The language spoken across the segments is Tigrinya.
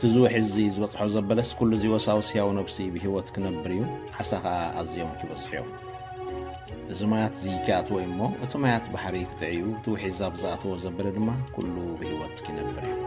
እዚ ውሒዝ እዚ ዝበጽሖ ዘበለስ፣ ኩሉ እዚ ወሳውስ ሕያው ነብሲ ብህይወት ክነብር እዩ፣ ዓሳ ኸኣ ኣዝዮም ክበዝሑ እዮም። እዚ ማያት እዚ ክኣትዎ እዩ እሞ፣ እቲ ማያት ባሕሪ ክጥዕዩ፣ እቲ ውሒዝ ኣብ ዝኣትዎ ዘበለ ድማ ኩሉ ብህይወት ክነብር እዩ።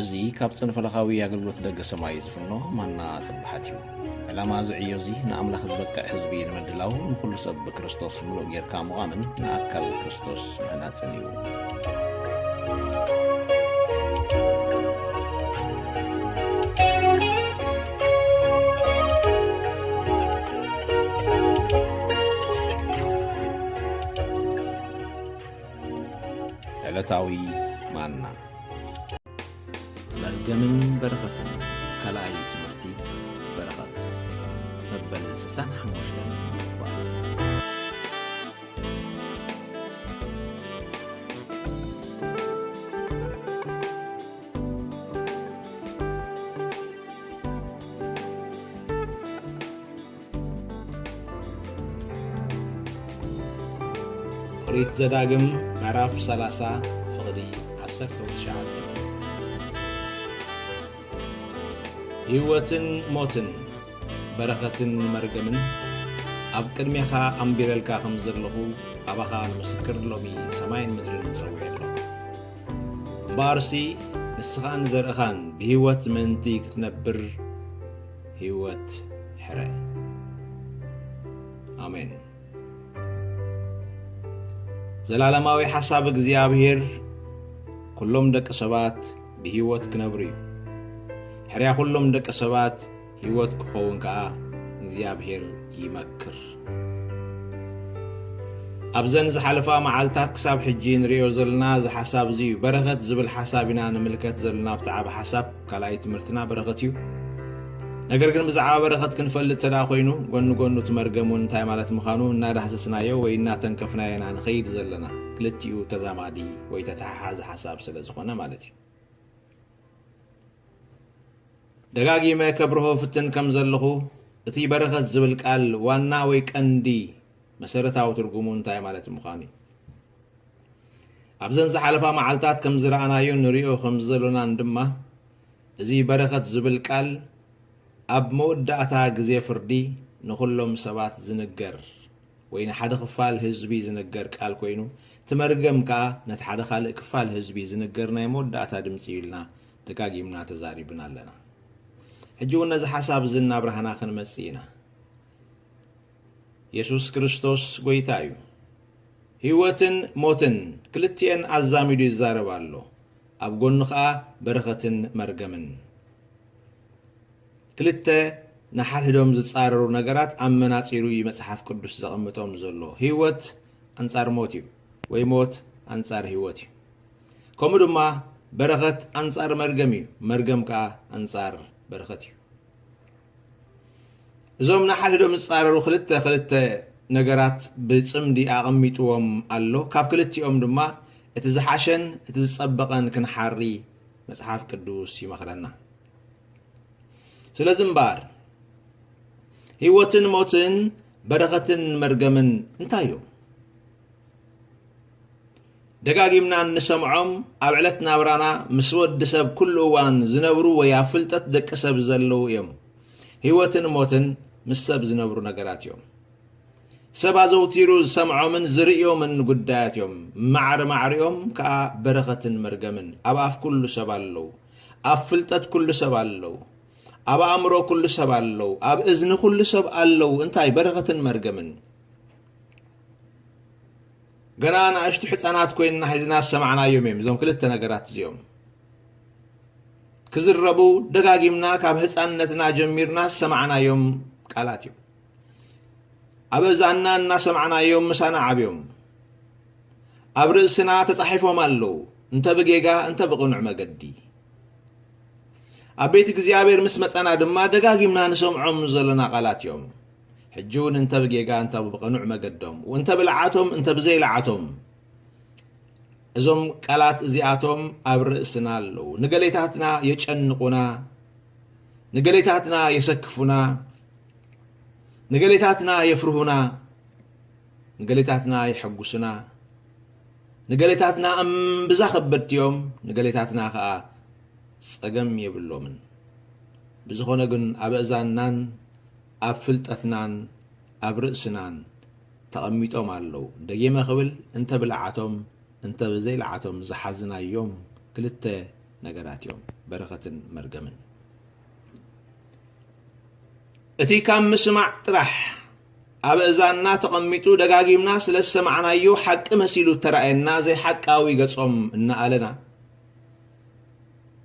እዚ ካብ ጽንፈለኻዊ ኣገልግሎት ደገ ሰማይ ዝፍኖ ማና ስብሓት እዩ። ዕላማ እዚ ዕዮ እዚ ንኣምላኽ ዝበቅዕ ህዝቢ ንምድላው፣ ንኹሉ ሰብ ብክርስቶስ ምሉእ ጌርካ ምዃምን ንኣካል ክርስቶስ ምህናጽን እዩ። ዕለታዊ ማና። መርገምን በረኸትን፣ ካልኣይ ትምህርቲ በረኸት፣ መበል ስሳን ሓሙሽተን ክፋል። ኦሪት ዘዳግም ምዕራፍ ሰላሳ ፍቕዲ ዓሰርተ ትሽዓተ። ህይወትን ሞትን፣ በረኸትን መርገምን ኣብ ቅድሜኻ ኣንቢረልካ ከም ዘለኹ፣ ኣባኻ ንምስክር ሎሚ ሰማይን ምድርን ጸዊዐ ኣለኹ። እምበኣርሲ ንስኻን ዘርእኻን ብህይወት ምእንቲ ክትነብር፣ ህይወት ሕረ። ኣሜን። ዘላለማዊ ሓሳብ እግዚኣብሔር፣ ኩሎም ደቂ ሰባት ብህይወት ክነብሩ እዩ። ሕርያ ኩሎም ደቂ ሰባት ህይወት ክኸውን ከኣ እግዚኣብሔር ይመክር። ኣብዘን ዝሓለፋ መዓልታት ክሳብ ሕጂ ንርእዮ ዘለና እዚ ሓሳብ እዚ እዩ። በረኸት ዝብል ሓሳብ ኢና ንምልከት ዘለና። ብዛዕባ ሓሳብ ካልኣይ ትምህርትና በረኸት እዩ። ነገር ግን ብዛዕባ በረኸት ክንፈልጥ እንተ ደኣ ኮይኑ፣ ጎኒ ጎኑ እቲ መርገም እውን እንታይ ማለት ምዃኑ እናዳህሰስናዮ ወይ እናተንከፍናዮ ኢና ንኸይድ ዘለና። ክልቲኡ ተዛማዲ ወይ ተተሓሓዚ ሓሳብ ስለ ዝኾነ ማለት እዩ። ደጋጊመ ከብርሆ ፍትን ከም ዘለኹ፣ እቲ በረኸት ዝብል ቃል ዋና ወይ ቀንዲ መሰረታዊ ትርጉሙ እንታይ ማለት ምዃኑ እዩ። ኣብዘን ዝሓለፋ መዓልታት ከም ዝረኣናዮን ንሪኦ ከም ዘሎናን ድማ፣ እዚ በረኸት ዝብል ቃል ኣብ መወዳእታ ግዜ ፍርዲ ንኹሎም ሰባት ዝንገር ወይ ንሓደ ክፋል ህዝቢ ዝንገር ቃል ኮይኑ፣ እቲ መርገም ከኣ ነቲ ሓደ ካልእ ክፋል ህዝቢ ዝንገር ናይ መወዳእታ ድምጺ እዩ ኢልና ደጋጊምና ተዛሪብና ኣለና። ሕጂ እውን ነዚ ሓሳብ እዚ እናብራህና ክንመጽእ ኢና። የሱስ ክርስቶስ ጐይታ እዩ። ህይወትን ሞትን ክልቲኤን ኣዛሚዱ ይዛረብ ኣሎ። ኣብ ጎኑ ኸኣ በረኸትን መርገምን። ክልተ ንሓድሕዶም ዝጻረሩ ነገራት ኣመናጺሩ እዩ መጽሓፍ ቅዱስ ዘቐምጦም ዘሎ። ህይወት ኣንጻር ሞት እዩ፣ ወይ ሞት ኣንጻር ህይወት እዩ። ከምኡ ድማ በረኸት ኣንጻር መርገም እዩ፣ መርገም ከኣ ኣንጻር በረኸት እዩ። እዞም ንሓድሕዶም ዝጻረሩ ክልተ ክልተ ነገራት ብጽምዲ ኣቐሚጥዎም ኣሎ። ካብ ክልቲኦም ድማ እቲ ዝሓሸን እቲ ዝጸበቐን ክንሓሪ መጽሓፍ ቅዱስ ይመኽረና። ስለዚ እምበኣር፣ ህይወትን ሞትን፣ በረኸትን መርገምን እንታይ እዮም? ደጋጊምና እንሰምዖም፣ ኣብ ዕለት ናብራና ምስ ወዲ ሰብ ኩሉ እዋን ዝነብሩ ወይ ኣብ ፍልጠት ደቂ ሰብ ዘለዉ እዮም። ህይወትን ሞትን ምስ ሰብ ዝነብሩ ነገራት እዮም። ሰብ ኣዘውቲሩ ዝሰምዖምን ዝርእዮምን ጉዳያት እዮም። ማዕረ ማዕሪኦም ከኣ በረኸትን መርገምን። ኣብ ኣፍ ኩሉ ሰብ ኣለዉ። ኣብ ፍልጠት ኩሉ ሰብ ኣለዉ። ኣብ ኣእምሮ ኩሉ ሰብ ኣለዉ። ኣብ እዝኒ ኩሉ ሰብ ኣለዉ። እንታይ? በረኸትን መርገምን። ገና ንኣሽቱ ሕፃናት ኮይንና ሒዝና ዝሰማዕናዮም እዮም እዞም ክልተ ነገራት እዚኦም። ክዝረቡ ደጋጊምና ካብ ህፃንነትና ጀሚርና ዝሰማዕናዮም ቃላት እዮም። ኣብ እዛንና እናሰማዕናዮም ምሳና ዓብዮም። ኣብ ርእስና ተጻሒፎም ኣለዉ፣ እንተ ብጌጋ እንተ ብቕኑዕ መገዲ። ኣብ ቤት እግዚኣብሔር ምስ መጸና ድማ ደጋጊምና ንሰምዖም ዘለና ቃላት እዮም። ሕጂ እውን እንተ ብጌጋ እንተ ብቕኑዕ መገዶም፣ እንተ ብልዓቶም እንተ ብዘይልዓቶም፣ እዞም ቃላት እዚኣቶም ኣብ ርእስና ኣለዉ። ንገሌታትና የጨንቑና፣ ንገሌታትና የሰክፉና፣ ንገሌታትና የፍርሁና፣ ንገሌታትና የሐጉሱና፣ ንገሌታትና እምብዛ ከበድቲ እዮም፣ ንገሌታትና ኸኣ ጸገም የብሎምን። ብዝኾነ ግን ኣብ ኣእዛንናን ኣብ ፍልጠትናን ኣብ ርእስናን ተቐሚጦም ኣለዉ። ደጊመ ክብል፣ እንተ ብልዓቶም እንተ ብዘይልዓቶም ዝሓዝናዮም ክልተ ነገራት እዮም፣ በረኸትን መርገምን። እቲ ካብ ምስማዕ ጥራሕ ኣብ እዛንና ተቐሚጡ ደጋጊምና ስለ ዝሰማዕናዮ ሓቂ መሲሉ እተራእየና ዘይሓቃዊ ገጾም እናኣለና፣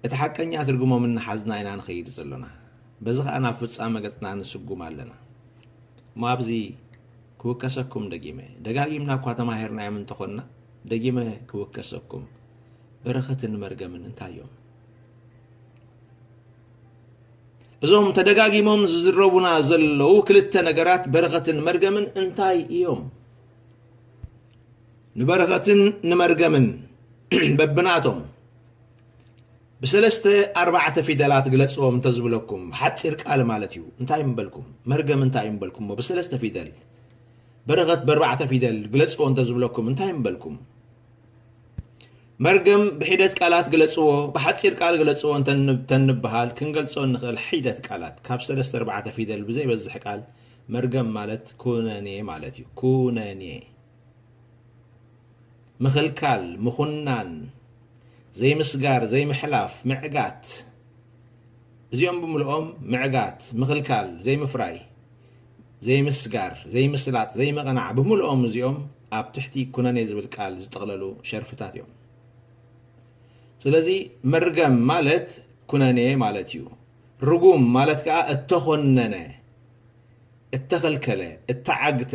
እቲ ሓቀኛ ትርጉሞም እናሓዝና ኢና ንኸይድ ዘሎና። በዚ ኸኣ ናብ ፍጻመ ገጽና ንስጉም ኣለና። እሞ ኣብዚ ክውከሰኩም ደጊመ፣ ደጋጊምና እኳ ተማሂርናዮም እንተኾንና፣ ደጊመ ክውከሰኩም፣ በረኸትን መርገምን እንታይ እዮም? እዞም ተደጋጊሞም ዝዝረቡና ዘለዉ ክልተ ነገራት፣ በረኸትን መርገምን፣ እንታይ እዮም? ንበረኸትን ንመርገምን በብናቶም ብሰለስተ ኣርባዕተ ፊደላት ግለጽዎም እንተዝብለኩም፣ ሓጺር ቃል ማለት እዩ። እንታይ ምበልኩም? መርገም እንታይ ምበልኩሞ? ብሰለስተ ፊደል። በረኸት ብኣርባዕተ ፊደል ግለጽዎ እንተዝብለኩም፣ እንታይ ምበልኩም? መርገም ብሒደት ቃላት ግለጽዎ፣ ብሓጺር ቃል ግለጽዎ እንተን-፣ እንተንበሃል፣ ክንገልጾ እንኽእል ሒደት ቃላት፣ ካብ ሰለስተ ኣርባዕተ ፊደል ብዘይበዝሕ ቃል፣ መርገም ማለት ኩነኔ ማለት እዩ። ኩነኔ። ምኽልካል፣ ምኹናን፣ ዘይምስጋር፣ ዘይምሕላፍ፣ ምዕጋት። እዚኦም ብምልኦም ምዕጋት፣ ምኽልካል፣ ዘይምፍራይ፣ ዘይምስጋር፣ ዘይምስላጥ፣ ዘይምቕናዕ፣ ብምልኦም እዚኦም ኣብ ትሕቲ ኩነኔ ዝብል ቃል ዝጥቕለሉ ሸርፍታት እዮም። ስለዚ መርገም ማለት ኩነኔ ማለት እዩ። ርጉም ማለት ከኣ እተኾነነ፣ እተኸልከለ፣ እተዓግተ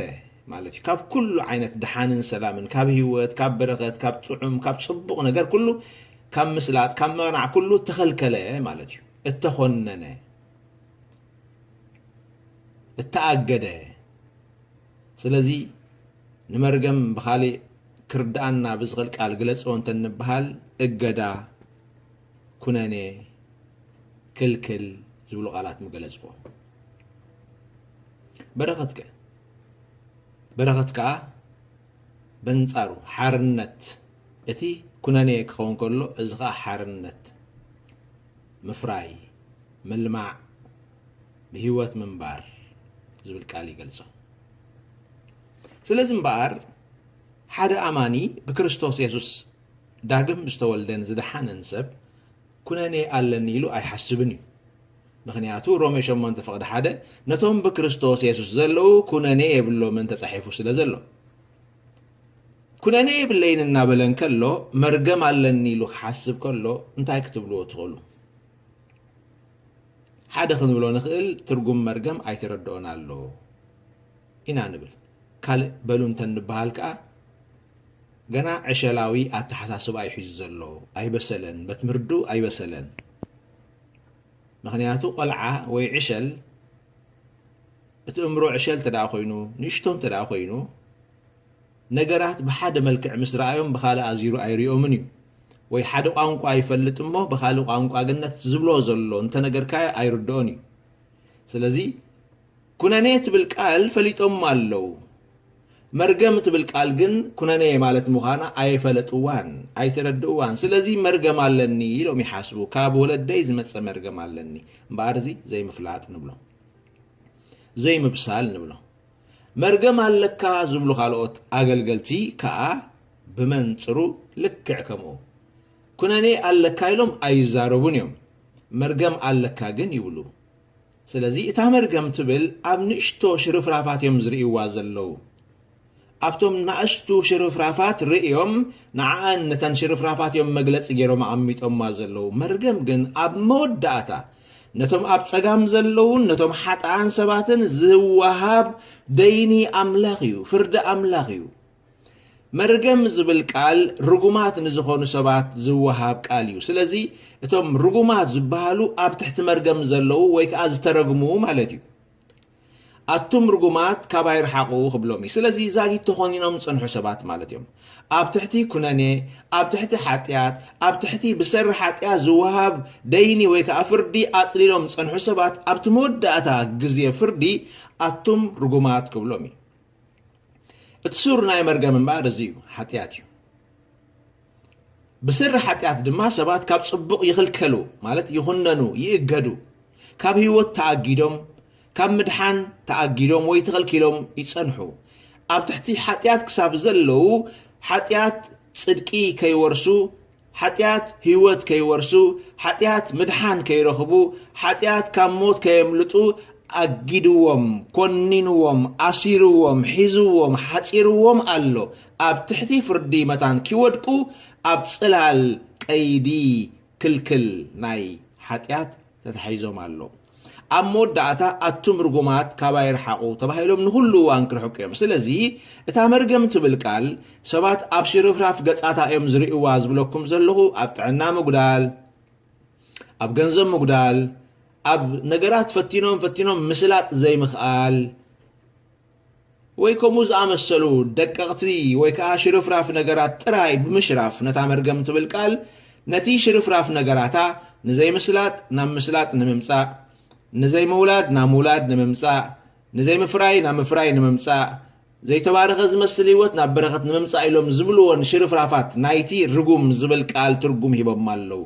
ማለት እዩ። ካብ ኩሉ ዓይነት ደሓንን ሰላምን፣ ካብ ህይወት፣ ካብ በረኸት፣ ካብ ጥዑም፣ ካብ ጽቡቕ ነገር ኩሉ፣ ካብ ምስላጥ፣ ካብ ምቕናዕ ኩሉ እተኸልከለ ማለት እዩ። እተኾነነ፣ እተኣገደ። ስለዚ ንመርገም ብኻልእ ክርድኣና ብዝኽእል ቃል ግለጽዎ እንተንበሃል፣ እገዳ፣ ኩነኔ፣ ክልክል ዝብሉ ቃላት ምገለጽዎ። በረኸትከ? በረኸት ከኣ በንጻሩ ሓርነት፣ እቲ ኩነኔ ክኸውን ከሎ፣ እዚ ኸኣ ሓርነት፣ ምፍራይ፣ ምልማዕ፣ ብህይወት ምንባር ዝብል ቃል ይገልጾ። ስለዚ እምበኣር፣ ሓደ ኣማኒ ብክርስቶስ የሱስ ዳግም ዝተወልደን ዝደሓነን ሰብ፣ ኩነኔ ኣለኒ ኢሉ ኣይሓስብን እዩ። ምኽንያቱ፣ ሮሜ ሸሞንተ ፍቕዲ ሓደ፣ ነቶም ብክርስቶስ የሱስ ዘለዉ ኩነኔ የብሎምን ተጻሒፉ ስለ ዘሎ። ኩነኔ የብለይን እናበለ እንከሎ፣ መርገም ኣለኒ ኢሉ ክሓስብ ከሎ፣ እንታይ ክትብልዎ ትኽእሉ? ሓደ ክንብሎ ንኽእል፣ ትርጉም መርገም ኣይተረድኦን ኣሎ ኢና ንብል። ካልእ በሉ እንተንበሃል ከኣ፣ ገና ዕሸላዊ ኣተሓሳስባ እዩ ሒዙ ዘሎ፣ ኣይበሰለን፣ በቲ ምርድኡ ኣይበሰለን። ምኽንያቱ፣ ቆልዓ ወይ ዕሸል፣ እቲ እምሮ ዕሸል እንተ ደኣ ኮይኑ፣ ንእሽቶ እንተ ደኣ ኮይኑ፣ ነገራት ብሓደ መልክዕ ምስ ረኣዮም ብኻልእ ኣዚሩ ኣይሪኦምን እዩ። ወይ ሓደ ቋንቋ ይፈልጥ እሞ ብኻልእ ቋንቋ ግን ነቲ ዝብሎ ዘሎ እንተነገርካዮ ኣይርድኦን እዩ። ስለዚ ኩነኔ ትብል ቃል ፈሊጦም ኣለዉ። መርገም ትብል ቃል ግን ኩነኔ ማለት ምዃና ኣይፈለጥዋን፣ ኣይተረድእዋን። ስለዚ መርገም ኣለኒ ኢሎም ይሓስቡ። ካብ ወለደይ ዝመጸ መርገም ኣለኒ። እምበኣር እዚ ዘይምፍላጥ ንብሎ። ዘይምብሳል ንብሎ። መርገም ኣለካ ዝብሉ ካልኦት ኣገልገልቲ ከኣ ብመንጽሩ ልክዕ ከምኡ። ኩነኔ ኣለካ ኢሎም ኣይዛረቡን እዮም። መርገም ኣለካ ግን ይብሉ። ስለዚ እታ መርገም ትብል ኣብ ንእሽቶ ሽርፍራፋት እዮም ዝርእይዋ ዘለዉ። ኣብቶም ናእሽቱ ሽርፍራፋት ርእዮም ንዓኣን ነተን ሽርፍራፋት እዮም መግለጺ ገይሮም ኣቐሚጦማ ዘለዉ። መርገም ግን ኣብ መወዳእታ ነቶም ኣብ ጸጋም ዘለዉን ነቶም ሓጥኣን ሰባትን ዝወሃብ ደይኒ ኣምላኽ እዩ፣ ፍርዲ ኣምላኽ እዩ። መርገም ዝብል ቃል ርጉማት ንዝኾኑ ሰባት ዝወሃብ ቃል እዩ። ስለዚ እቶም ርጉማት ዝበሃሉ ኣብ ትሕቲ መርገም ዘለዉ ወይ ከኣ ዝተረግሙ ማለት እዩ። ኣቱም ርጉማት ካባይ ርሓቑ ክብሎም እዩ። ስለዚ ዛጊት ተኾኒኖም ዝጸንሑ ሰባት ማለት እዮም። ኣብ ትሕቲ ኩነኔ፣ ኣብ ትሕቲ ሓጢኣት፣ ኣብ ትሕቲ ብሰሪ ሓጢኣት ዝወሃብ ደይኒ ወይ ከዓ ፍርዲ ኣጽሊሎም ዝጸንሑ ሰባት ኣብቲ መወዳእታ ግዜ ፍርዲ ኣቱም ርጉማት ክብሎም እዩ። እቲ ሱር ናይ መርገም እምበኣር እዚ እዩ፣ ሓጢኣት እዩ። ብስሪ ሓጢኣት ድማ ሰባት ካብ ጽቡቕ ይኽልከሉ፣ ማለት ይኹነኑ፣ ይእገዱ። ካብ ህይወት ተኣጊዶም፣ ካብ ምድሓን ተኣጊዶም ወይ ተኸልኪሎም ይጸንሑ። ኣብ ትሕቲ ሓጢኣት ክሳብ ዘለዉ፣ ሓጢኣት ጽድቂ ከይወርሱ፣ ሓጢኣት ህይወት ከይወርሱ፣ ሓጢኣት ምድሓን ከይረኽቡ፣ ሓጢኣት ካብ ሞት ከየምልጡ ኣጊድዎም፣ ኮኒንዎም፣ ኣሲርዎም፣ ሒዝዎም፣ ሓጺርዎም ኣሎ። ኣብ ትሕቲ ፍርዲ መታን ኪወድቁ ኣብ ጽላል ቀይዲ ክልክል ናይ ሓጢኣት ተታሒዞም ኣሎ። ኣብ መወዳእታ ኣቱም ርጉማት ካባይ ርሓቑ ተባሂሎም ንኹሉ እዋን ክርሕቁ እዮም። ስለዚ እታ መርገም ትብል ቃል ሰባት ኣብ ሽርፍራፍ ገጻታ እዮም ዝርእይዋ ዝብለኩም ዘለኹ፣ ኣብ ጥዕና ምጉዳል፣ ኣብ ገንዘብ ምጉዳል፣ ኣብ ነገራት ፈቲኖም ፈቲኖም ምስላጥ ዘይምኽኣል ወይ ከምኡ ዝኣመሰሉ ደቀቕቲ ወይ ከዓ ሽርፍራፍ ነገራት ጥራይ ብምሽራፍ ነታ መርገም ትብል ቃል ነቲ ሽርፍራፍ ነገራታ ንዘይምስላጥ ናብ ምስላጥ ንምምጻእ፣ ንዘይምውላድ ናብ ምውላድ ንምምጻእ፣ ንዘይምፍራይ ናብ ምፍራይ ንምምጻእ፣ ዘይተባረኸ ዝመስል ህይወት ናብ በረኸት ንምምጻእ ኢሎም ዝብልዎን ሽርፍራፋት ናይቲ ርጉም ዝብል ቃል ትርጉም ሂቦም ኣለዉ።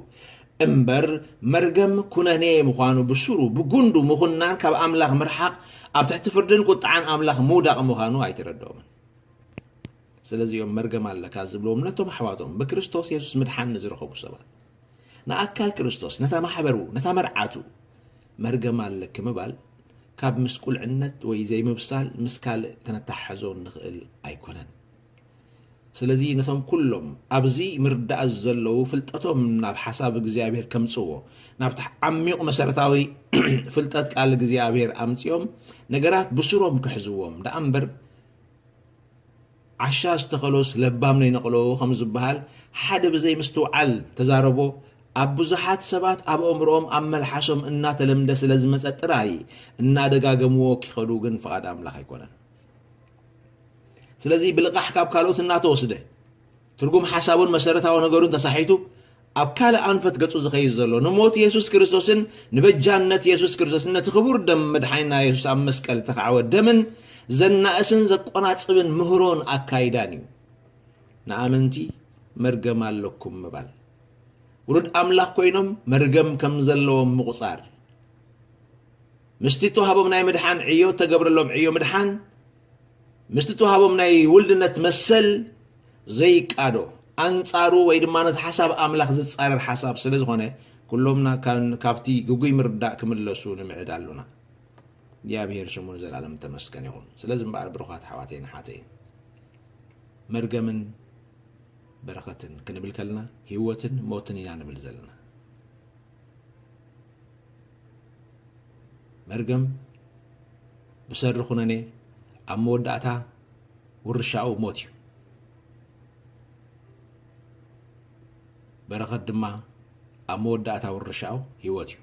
እምበር መርገም ኩነኔ ምዃኑ ብሱሩ ብጉንዱ ምኹናን ካብ ኣምላኽ ምርሓቕ ኣብ ትሕቲ ፍርድን ቁጥዓን ኣምላኽ ምውዳቕ ምዃኑ ኣይተረድኦምን። ስለዚ እዮም መርገም ኣለካ ዝብልዎም ነቶም ኣሕዋቶም ብክርስቶስ የሱስ ምድሓን ንዝረኸቡ ሰባት። ንኣካል ክርስቶስ፣ ነታ ማሕበሩ፣ ነታ መርዓቱ መርገም ኣለኪ ምባል ካብ ምስ ቁልዕነት ወይ ዘይምብሳል ምስ ካልእ ከነተሓሕዞ ንኽእል ኣይኮነን። ስለዚ ነቶም ኩሎም ኣብዚ ምርዳእ ዘለዉ ፍልጠቶም ናብ ሓሳብ እግዚኣብሔር ከምጽዎ፣ ናብቲ ዓሚቕ መሰረታዊ ፍልጠት ቃል እግዚኣብሔር ኣምጺኦም ነገራት ብሱሮም ክሕዝዎም ደኣ እምበር ዓሻ ዝተኸሎስ ለባም ነይነቕሎ ከም ዝበሃል ሓደ ብዘይ ምስትውዓል ተዛረቦ ኣብ ብዙሓት ሰባት ኣብ ኣእምሮኦም ኣብ መልሓሶም እናተለምደ ስለ ዝመጸ ጥራይ እናደጋገምዎ ክኸዱ ግን ፍቓድ ኣምላኽ ኣይኮነን። ስለዚ ብልቓሕ ካብ ካልኦት እናተወስደ ትርጉም ሓሳቡን መሰረታዊ ነገሩን ተሳሒቱ ኣብ ካልእ ኣንፈት ገጹ ዝኸይድ ዘሎ ንሞት የሱስ ክርስቶስን ንበጃነት የሱስ ክርስቶስን ነቲ ክቡር ደም መድሓኒና የሱስ ኣብ መስቀል ዝተኻዕወ ደምን ዘናእስን ዘቆናጽብን ምህሮን ኣካይዳን እዩ። ንኣመንቲ መርገም ኣለኩም ምባል፣ ውሉድ ኣምላኽ ኮይኖም መርገም ከም ዘለዎም ምቑጻር፣ ምስቲ እተዋህቦም ናይ ምድሓን ዕዮ እተገብረሎም ዕዮ ምድሓን ምስቲ እተዋህቦም ናይ ውልድነት መሰል ዘይቃዶ፣ ኣንጻሩ ወይ ድማ ነቲ ሓሳብ ኣምላኽ ዝጻረር ሓሳብ ስለ ዝኾነ ኩሎምና ካብቲ ግጉይ ምርዳእ ክምለሱ ንምዕድ ኣሉና። እግዚኣብሔር ሽሙ ንዘለኣለም ተመስገን ይኹን። ስለዚ እምበኣር ብሩኻት ኣሕዋተይን ኣሓተይን መርገምን በረኸትን ክንብል ከለና ህይወትን ሞትን ኢና ንብል ዘለና። መርገም ብሰሪ ኩነኔ ኣብ መወዳእታ ውርሻኡ ሞት እዩ። በረኸት ድማ ኣብ መወዳእታ ውርሻኡ ህይወት እዩ።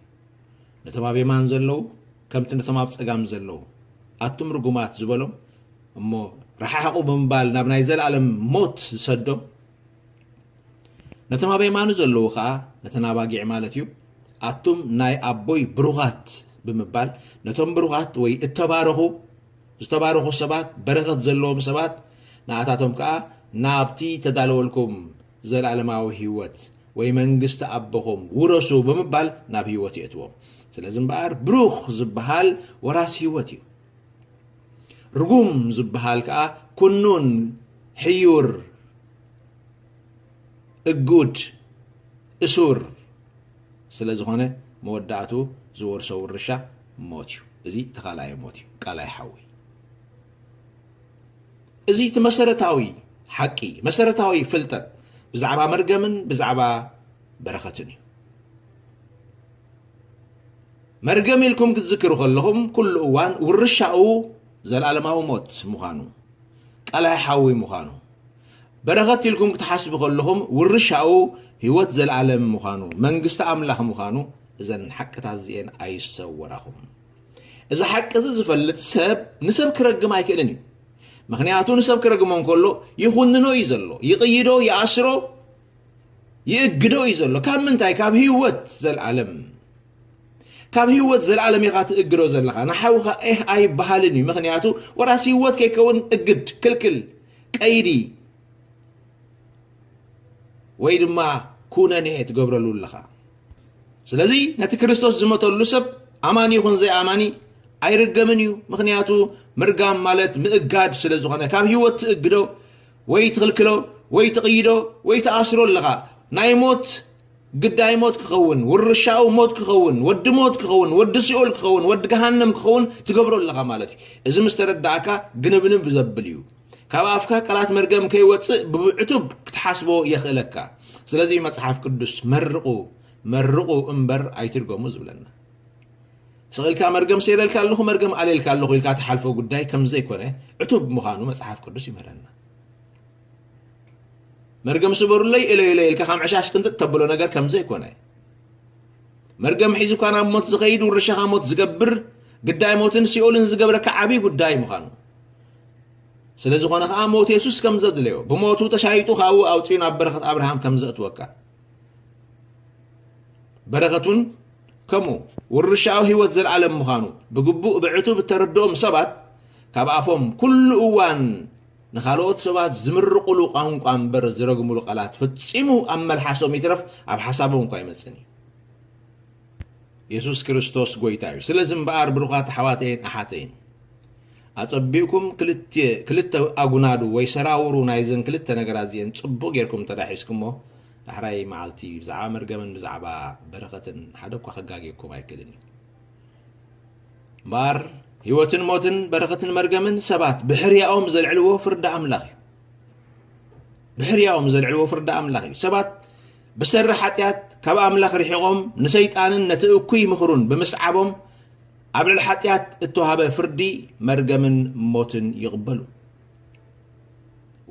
ነቶም ኣብ የማን ዘለዉ ከምቲ ነቶም ኣብ ጸጋም ዘለዉ ኣቱም ርጉማት ዝበሎም እሞ ረሓሕቑ ብምባል ናብ ናይ ዘለኣለም ሞት ዝሰዶም ነቶም ኣብ የማኑ ዘለዉ ኸኣ ነተን ኣባጊዕ ማለት እዩ ኣቱም ናይ ኣቦይ ብሩኻት ብምባል ነቶም ብሩኻት ወይ እተባረኹ ዝተባረኹ ሰባት በረኸት ዘለዎም ሰባት ንኣታቶም ከኣ ናብቲ ተዳለወልኩም ዘለኣለማዊ ህይወት ወይ መንግስቲ ኣቦኹም ውረሱ ብምባል ናብ ህይወት የእትዎም። ስለዚ እምበኣር ብሩኽ ዝበሃል ወራስ ህይወት እዩ። ርጉም ዝበሃል ከኣ ኩኑን ሕዩር እጉድ እሱር ስለ ዝኾነ መወዳእቱ ዝወርሶ ውርሻ ሞት እዩ። እዚ እቲ ካልኣይ ሞት እዩ፣ ቃላይ ሓዊ። እዚ እቲ መሰረታዊ ሓቂ፣ መሰረታዊ ፍልጠት ብዛዕባ መርገምን ብዛዕባ በረኸትን እዩ። መርገም ኢልኩም ክትዝክሩ ከለኹም ኩሉ እዋን ውርሻኡ ዘለኣለማዊ ሞት ምዃኑ፣ ቀላይ ሓዊ ምዃኑ፣ በረኸት ኢልኩም ክትሓስቡ ከለኹም ውርሻኡ ህይወት ዘለኣለም ምዃኑ፣ መንግስቲ ኣምላኽ ምዃኑ፣ እዘን ሓቅታት እዚኤን ኣይሰወራኹም። እዚ ሓቂ እዚ ዝፈልጥ ሰብ ንሰብ ክረግም ኣይክእልን እዩ። ምኽንያቱ ንሰብ ክረግሞ እንከሎ ይኹንኖ እዩ ዘሎ፣ ይቕይዶ፣ ይኣስሮ፣ ይእግዶ እዩ ዘሎ። ካብ ምንታይ? ካብ ህይወት ዘልኣለም። ካብ ህይወት ዘልኣለም ኢኻ ትእግዶ ዘለኻ። ንሓውኻ ኤህ ኣይበሃልን እዩ። ምኽንያቱ ወራሲ ህይወት ከይከውን እግድ፣ ክልክል፣ ቀይዲ ወይ ድማ ኩነኔ ትገብረሉ ኣለኻ። ስለዚ ነቲ ክርስቶስ ዝመተሉ ሰብ ኣማኒ ይኹን ዘይኣማኒ ኣይርገምን እዩ። ምኽንያቱ ምርጋም ማለት ምእጋድ ስለ ዝኾነ ካብ ህይወት ትእግዶ ወይ ትኽልክሎ ወይ ትቕይዶ ወይ ትኣስሮ ኣለኻ። ናይ ሞት ግዳይ ሞት ክኸውን፣ ውርሻኡ ሞት ክኸውን፣ ወዲ ሞት ክኸውን፣ ወዲ ሲኦል ክኸውን፣ ወዲ ገሃነም ክኸውን ትገብሮ ኣለኻ ማለት እዩ። እዚ ምስ ተረዳእካ ግንብንብ ዘብል እዩ። ካብ ኣፍካ ቃላት መርገም ከይወጽእ ብዕቱብ ክትሓስቦ የኽእለካ። ስለዚ መጽሓፍ ቅዱስ መርቑ፣ መርቑ እምበር ኣይትርገሙ ዝብለና። ስቕ ኢልካ መርገም ሰይረልካ ኣለኹ፣ መርገም ኣለልካ ኣለኹ ኢልካ ትሓልፎ ጉዳይ ከም ዘይኮነ ዕቱብ ምዃኑ መጽሓፍ ቅዱስ ይምህረና። መርገም ስበሩለይ ኢለ ኢለ ኢልካ ከም ዕሻሽ ቅንጥጥ ተብሎ ነገር ከም ዘይኮነ፣ መርገም ሒዙካ ናብ ሞት ዝኸይድ፣ ውርሻኻ ሞት ዝገብር፣ ግዳይ ሞትን ሲኦልን ዝገብረካ ዓብዪ ጉዳይ ምዃኑ፣ ስለ ዝኾነ ኸዓ ሞት የሱስ ከም ዘድለዮ፣ ብሞቱ ተሻይጡ ካብኡ ኣውፂኡ ናብ በረኸት ኣብርሃም ከም ዘእትወካ፣ በረኸት እውን ከምኡ ውርሻዊ ህይወት ዘለዓለም ምዃኑ ብግቡእ ብዕቱብ እተረድኦም ሰባት፣ ካብ ኣፎም ኩሉ እዋን ንኻልኦት ሰባት ዝምርቑሉ ቋንቋ እምበር ዝረግሙሉ ቃላት ፈጺሙ ኣብ መልሓሶም ይትረፍ ኣብ ሓሳቦም እኳ ኣይመጽእን እዩ። የሱስ ክርስቶስ ጎይታ እዩ። ስለዚ እምበኣር ብሩኻት ኣሕዋተይን ኣሓተይን፣ ኣጸቢቕኩም ክልተ፣ ክልተ ኣጉናዱ ወይ ሰራውሩ ናይዘን ክልተ ነገራት እዚአን ጽቡቕ ጌርኩም እንተ ደኣ ሒዝኩሞ፣ ዳሕራይ መዓልቲ ብዛዕባ መርገምን ብዛዕባ በረኸትን ሓደ እኳ ከጋግየኩም ኣይክእልን እዩ። እምበኣር ህይወትን ሞትን በረኸትን መርገምን ሰባት ብሕርያኦም ዘልዕልዎ ፍርዲ ኣምላኽ እዩ። ብሕርያኦም ዘልዕልዎ ፍርዲ ኣምላኽ እዩ። ሰባት ብሰሪ ሓጢኣት ካብ ኣምላኽ ርሒቖም ንሰይጣንን ነቲ እኩይ ምኽሩን ብምስዓቦም ኣብ ልዕሊ ሓጢኣት እተዋህበ ፍርዲ መርገምን ሞትን ይቕበሉ።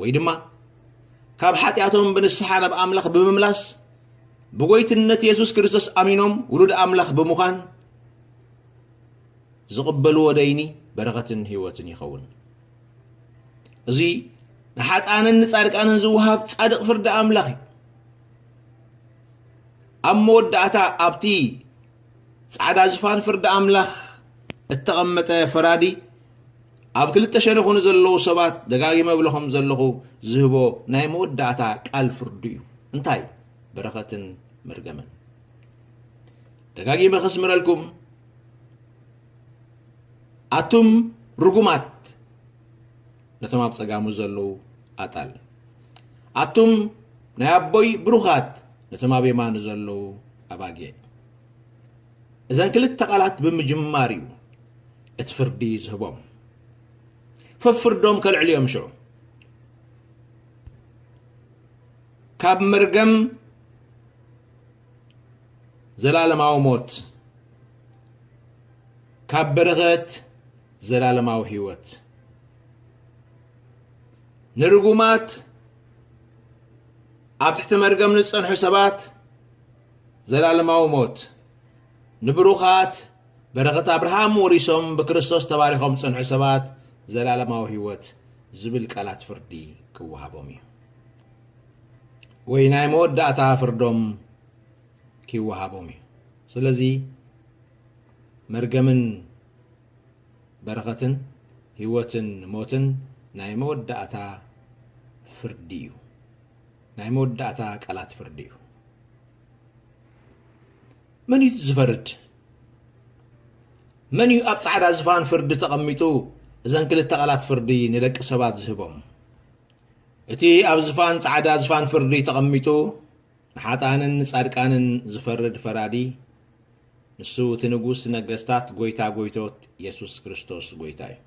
ወይ ድማ ካብ ሓጢኣቶም ብንስሓ ናብ ኣምላኽ ብምምላስ ብጎይትነት የሱስ ክርስቶስ ኣሚኖም ውሉድ ኣምላኽ ብምዃን ዝቕበልዎ ደይኒ በረኸትን ህይወትን ይኸውን። እዚ ንሓጥኣንን ንጻድቃንን ዝወሃብ ጻድቕ ፍርዲ ኣምላኽ እዩ። ኣብ መወዳእታ ኣብቲ ጻዕዳ ዝፋን ፍርዲ ኣምላኽ እተቐመጠ ፈራዲ ኣብ ክልተ ሸነኹ ንዘለዉ ሰባት ደጋጊመ እብሎ ከም ዘለኹ ዝህቦ ናይ መወዳእታ ቃል ፍርዱ እዩ። እንታይ? በረኸትን መርገምን። ደጋጊመ ከስምረልኩም፣ ኣቱም ርጉማት ነቶም ኣብ ጸጋሙ ዘለዉ ኣጣል፣ ኣቱም ናይ ኣቦይ ብሩኻት ነቶም ኣብ የማኑ ዘለዉ ኣባጊዕ። እዘን ክልተ ቃላት ብምጅማር እዩ እቲ ፍርዲ ዝህቦም። ፈፍርዶም ከልዕሉ እዮም ሽዑ። ካብ መርገም ዘላለማዊ ሞት፣ ካብ በረኸት ዘላለማዊ ህይወት። ንርጉማት ኣብ ትሕቲ መርገም ንጸንሑ ሰባት ዘላለማዊ ሞት፣ ንብሩኻት በረኸት ኣብርሃም ወሪሶም ብክርስቶስ ተባሪኾም ዝጸንሑ ሰባት ዘላለማዊ ህይወት ዝብል ቃላት ፍርዲ ክወሃቦም እዩ። ወይ ናይ መወዳእታ ፍርዶም ክወሃቦም እዩ። ስለዚ መርገምን በረኸትን ህይወትን ሞትን ናይ መወዳእታ ፍርዲ እዩ። ናይ መወዳእታ ቃላት ፍርዲ እዩ። መን እዩ ዝፈርድ? መን እዩ ኣብ ጻዕዳ ዝፋን ፍርዲ ተቐሚጡ እዘን ክልተ ቃላት ፍርዲ ንደቂ ሰባት ዝህቦም? እቲ ኣብ ዝፋን፣ ጻዕዳ ዝፋን ፍርዲ ተቐሚጡ ንሓጥኣንን ንጻድቃንን ዝፈርድ ፈራዲ፣ ንሱ እቲ ንጉስ ነገስታት፣ ጎይታ ጎይቶት፣ የሱስ ክርስቶስ ጎይታ እዩ።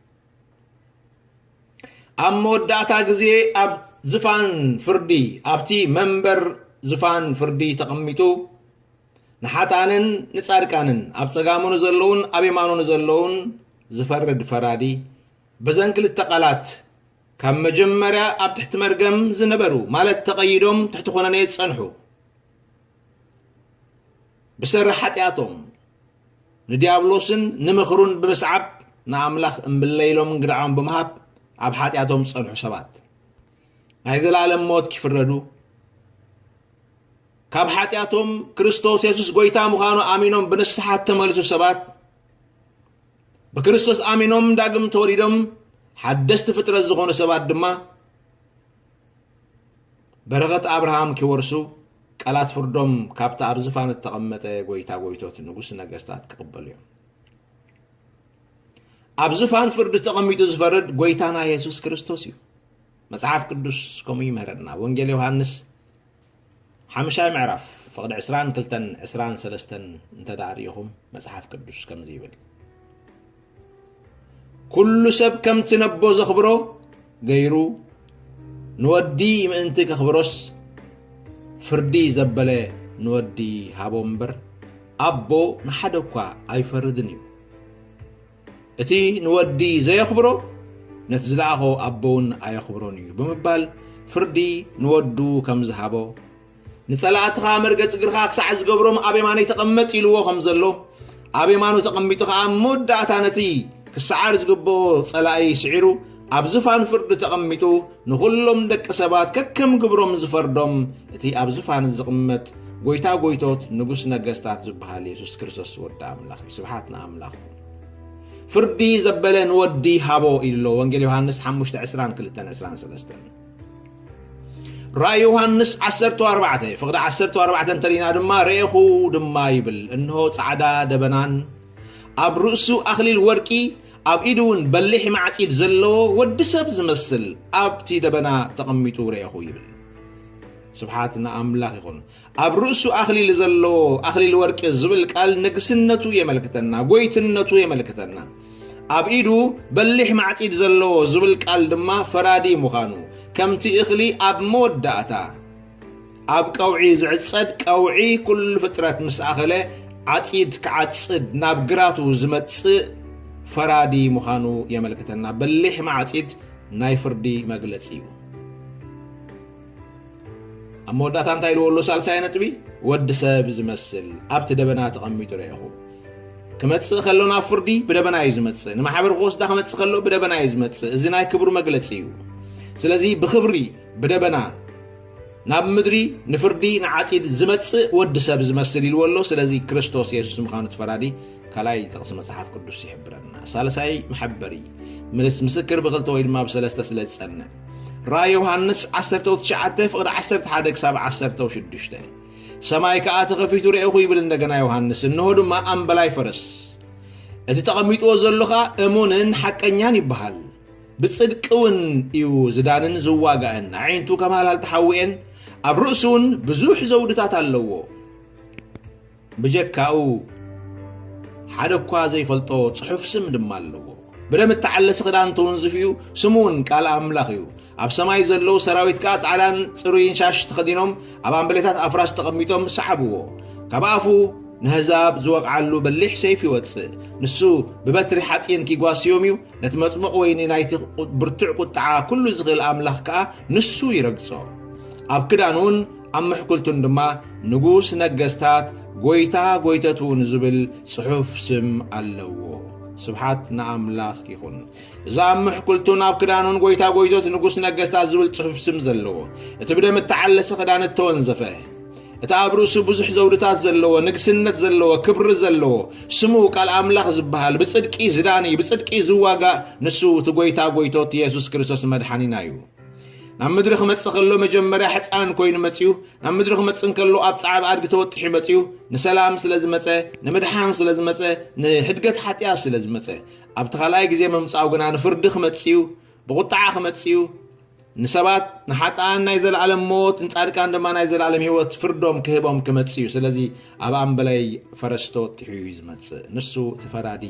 ኣብ መወዳእታ ግዜ ኣብ ዝፋን ፍርዲ፣ ኣብቲ መንበር ዝፋን ፍርዲ ተቐሚጡ ንሓጥኣንን ንጻድቃንን፣ ኣብ ጸጋሙ ንዘለዉን ኣብ የማኑ ንዘለዉን ዝፈርድ ፈራዲ፣ በዘን ክልተ ቃላት ካብ መጀመርያ ኣብ ትሕቲ መርገም ዝነበሩ፣ ማለት ተቐይዶም ትሕቲ ኾነኔ ዝጸንሑ፣ ብሰሪ ሓጢኣቶም ንዲያብሎስን ንምኽሩን ብምስዓብ ንኣምላኽ እምብለይሎም እንግድዖም ብምሃብ ኣብ ሓጢኣቶም ዝጸንሑ ሰባት ናይ ዘላለም ሞት ኪፍረዱ፣ ካብ ሓጢኣቶም ክርስቶስ የሱስ ጎይታ ምዃኑ ኣሚኖም ብንስሓ እተመልሱ ሰባት፣ ብክርስቶስ ኣሚኖም ዳግም ተወሊዶም ሓደስቲ ፍጥረት ዝኾኑ ሰባት ድማ በረኸት ኣብርሃም ኪወርሱ፣ ቃላት ፍርዶም ካብቲ ኣብ ዝፋን እተቐመጠ ጎይታ ጎይቶት ንጉስ ነገስታት ክቕበሉ እዮም። ኣብ ዝፋን ፍርዲ ተቐሚጡ ዝፈርድ ጎይታና የሱስ ክርስቶስ እዩ። መጽሓፍ ቅዱስ ከምኡ ይምህረና። ወንጌል ዮሃንስ ሓምሻይ ምዕራፍ ፍቕዲ ዕስራን ክልተን ዕስራን ሰለስተን እንተ ደኣ ርኢኹም፣ መጽሓፍ ቅዱስ ከምዚ ይብል፣ "ኩሉ ሰብ ከምቲ ነቦ ዘኽብሮ ገይሩ፣ ንወዲ ምእንቲ ከኽብሮስ፣ ፍርዲ ዘበለ ንወዲ ሃቦ እምበር፣ ኣቦ ንሓደ እኳ ኣይፈርድን እዩ። እቲ ንወዲ ዘየኽብሮ፣ ነቲ ዝለኣኾ ኣቦ እውን ኣየኽብሮን እዩ" ብምባል፣ ፍርዲ ንወዱ ከም ዝሃቦ፣ "ንጸላእትኻ መርገጽ እግርኻ ክሳዕ ዝገብሮም ኣብ የማነይ ተቐመጥ" ኢልዎ ከም ዘሎ፣ ኣብ የማኑ ተቐሚጡ ኸኣ ኣብ መወዳእታ ነቲ ክሰዓር ዝግብኦ ጸላኢ ስዒሩ፣ ኣብ ዝፋን ፍርዲ ተቐሚጡ፣ ንኹሎም ደቂ ሰባት ከከም ግብሮም ዝፈርዶም፣ እቲ ኣብ ዝፋን ዝቕመጥ ጎይታ ጎይቶት፣ ንጉስ ነገስታት ዝበሃል የሱስ ክርስቶስ ወዲ ኣምላኽ እዩ። ስብሓት ንኣምላኽ። "ፍርዲ ዘበለ ንወዲ ሃቦ" ኢሉ ኣሎ። ወንጌል ዮሃንስ ሓሙሽተ ዕስራን ክልተን ዕስራን ሰለስተን። ራእይ ዮሃንስ ዓሰርተ ኣርባዕተ፣ ፍቕዲ ዓሰርተ ኣርባዕተ እንተሪና ድማ፣ "ርኤኹ ድማ" ይብል፣ "እንሆ ጻዕዳ ደበናን ኣብ ርእሱ ኣኽሊል ወርቂ፣ ኣብ ኢዱ እውን በሊሕ ማዕጺድ ዘለዎ ወዲ ሰብ ዝመስል ኣብቲ ደበና ተቐሚጡ ርኤኹ" ይብል። ስብሓት ንኣምላኽ ይኹን። ኣብ ርእሱ ኣኽሊል ዘለዎ ኣኽሊል ወርቂ ዝብል ቃል ንግስነቱ የመልክተና፣ ጎይትነቱ የመልክተና። ኣብ ኢዱ በሊሕ ማዕጺድ ዘለዎ ዝብል ቃል ድማ ፈራዲ ምዃኑ፣ ከምቲ እኽሊ ኣብ መወዳእታ ኣብ ቀውዒ ዝዕጸድ፣ ቀውዒ ኩሉ ፍጥረት ምስ ኣኸለ፣ ዓጺድ ክዓጽድ ናብ ግራቱ ዝመጽእ ፈራዲ ምዃኑ የመልክተና። በሊሕ ማዕጺድ ናይ ፍርዲ መግለጺ እዩ። ኣብ መወዳእታ እንታይ ኢልዎ ኣሎ? ሳልሳይ ነጥቢ፣ "ወዲ ሰብ ዝመስል ኣብቲ ደበና ተቐሚጡ ረኤኹ። ክመጽእ ከሎ ናብ ፍርዲ ብደበና እዩ ዝመጽእ። ንማሕበር ክወስዳ ክመጽእ ከሎ ብደበና እዩ ዝመጽእ። እዚ ናይ ክብሩ መግለጺ እዩ። ስለዚ ብኽብሪ ብደበና ናብ ምድሪ ንፍርዲ ንዓጺድ ዝመጽእ ወዲ ሰብ ዝመስል" ኢልዎ ኣሎ። ስለዚ ክርስቶስ የሱስ ምዃኑ እቲ ፈራዲ ካልኣይ ጥቕሲ መጽሓፍ ቅዱስ ይሕብረና። ሳልሳይ መሐበሪ፣ ምልስ ምስክር ብኽልተ ወይ ድማ ብሰለስተ ስለ ዝጸንዕ። ራእይ ዮሃንስ ዓሰርተ ትሽዓተ ፍቕዲ ዓሰርተ ሓደ ክሳብ ዓሰርተ ሽዱሽተ። "ሰማይ ከኣ ተኸፊቱ ረኤኹ" ይብል እንደገና ዮሃንስ። እንሆ ድማ ኣምበላይ ፈረስ። እቲ ተቐሚጥዎ ዘሎ ኸኣ እሙንን ሓቀኛን ይበሃል። ብጽድቂ እውን እዩ ዝዳንን ዝዋጋእን። ኣዒንቱ ከም ሃልሃልቲ ሓዊ እየን፣ ኣብ ርእሱ እውን ብዙሕ ዘውድታት ኣለዎ። ብጀካኡ ሓደ እኳ ዘይፈልጦ ጽሑፍ ስም ድማ ኣለዎ። ብደም እተዓለሰ ክዳን ተወንዚፉ እዩ፣ ስሙ እውን ቃል ኣምላኽ እዩ። ኣብ ሰማይ ዘለዉ ሰራዊት ከኣ ጻዕዳን ጽሩይን ሻሽ ተኸዲኖም፣ ኣብ ኣምበሌታት ኣፍራስ ተቐሚጦም ሰዓብዎ። ካብ ኣፉ ንህዛብ ዝወቕዓሉ በሊሕ ሰይፊ ይወጽእ። ንሱ ብበትሪ ሓጺን ኪጓስዮም እዩ። ነቲ መጽሙቕ ወይኒ ናይቲ ብርቱዕ ቁጥዓ ኩሉ ዝኽእል ኣምላኽ ከኣ ንሱ ይረግጾ። ኣብ ክዳኑ እውን ኣብ ምሕኩልቱን ድማ ንጉስ ነገስታት፣ ጎይታ ጎይተት እውን ዝብል ጽሑፍ ስም ኣለዎ። ስብሓት ንኣምላኽ ይኹን። እዚ ኣብ ምሕኩልቱን ኣብ ክዳኑን ጎይታ ጎይቶት ንጉስ ነገስታት ዝብል ጽሑፍ ስም ዘለዎ፣ እቲ ብደም እተዓለሰ ክዳን እተወንዘፈ፣ እቲ ኣብ ርእሱ ብዙሕ ዘውድታት ዘለዎ፣ ንግስነት ዘለዎ፣ ክብሪ ዘለዎ፣ ስሙ ቃል ኣምላኽ ዝበሃል፣ ብጽድቂ ዝዳኒ፣ ብጽድቂ ዝዋጋእ፣ ንሱ እቲ ጎይታ ጎይቶት የሱስ ክርስቶስ መድሓኒና እዩ። ናብ ምድሪ ክመጽእ ከሎ መጀመርያ ሕጻን ኮይኑ መጺኡ፣ ናብ ምድሪ ክመጽእ እንከሎ ኣብ ጻዕብ ኣድጊ ተወጢሑ መጺኡ፣ ንሰላም ስለ ዝመጸ፣ ንምድሓን ስለ ዝመጸ፣ ንሕድገት ሓጢኣት ስለ ዝመጸ። ኣብቲ ካልኣይ ግዜ ምምጻኡ ግና ንፍርዲ ክመጽእ እዩ፣ ብቁጥዓ ክመጽእ እዩ። ንሰባት ንሓጥኣን ናይ ዘለኣለም ሞት፣ ንጻድቃን ድማ ናይ ዘለኣለም ህይወት ፍርዶም ክህቦም ክመጽእ እዩ። ስለዚ ኣብ ኣምበላይ ፈረስ ተወጢሑ እዩ ዝመጽእ። ንሱ እቲ ፈራዲ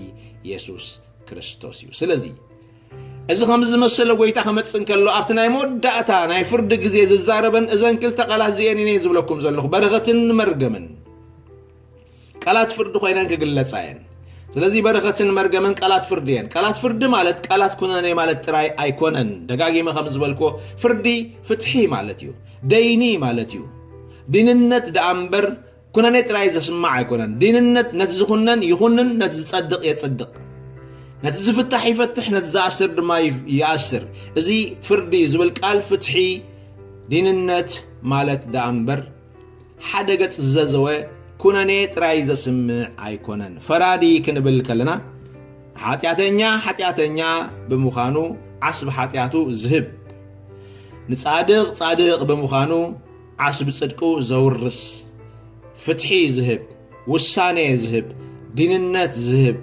የሱስ ክርስቶስ እዩ። ስለዚ እዚ ከምዚ ዝመሰለ ጎይታ ክመጽእ እንከሎ፣ ኣብቲ ናይ መወዳእታ ናይ ፍርዲ ግዜ ዝዛረበን እዘን ክልተ ቃላት እዚኤን እየ ዝብለኩም ዘለኹ፣ በረኸትን መርገምን። ቃላት ፍርዲ ኮይነን ክግለጻ እየን። ስለዚ በረኸትን መርገምን ቃላት ፍርዲ እየን። ቃላት ፍርዲ ማለት ቃላት ኩነኔ ማለት ጥራይ ኣይኮነን። ደጋጊመ ከም ዝበልክዎ፣ ፍርዲ ፍትሒ ማለት እዩ፣ ደይኒ ማለት እዩ። ድንነት ደኣ እምበር ኩነኔ ጥራይ ዘስማዕ ኣይኮነን። ድንነት ነቲ ዝኹነን ይኹንን፣ ነቲ ዝጸድቕ የጽድቕ፣ ነቲ ዝፍታሕ ይፈትሕ፣ ነቲ ዝኣስር ድማ ይ-፣ ይኣስር። እዚ ፍርዲ ዝብል ቃል ፍትሒ፣ ድንነት ማለት ደኣ እምበር ሓደ ገጽ ዝዘዘወ ኩነኔ ጥራይ ዘስምዕ ኣይኮነን። ፈራዲ ክንብል ከለና ሓጢኣተኛ ሓጢኣተኛ ብምዃኑ ዓስቢ ሓጢኣቱ ዝህብ፣ ንጻድቕ ጻድቕ ብምዃኑ ዓስቢ ጽድቁ ዘውርስ፣ ፍትሒ ዝህብ፣ ውሳኔ ዝህብ፣ ድንነት ዝህብ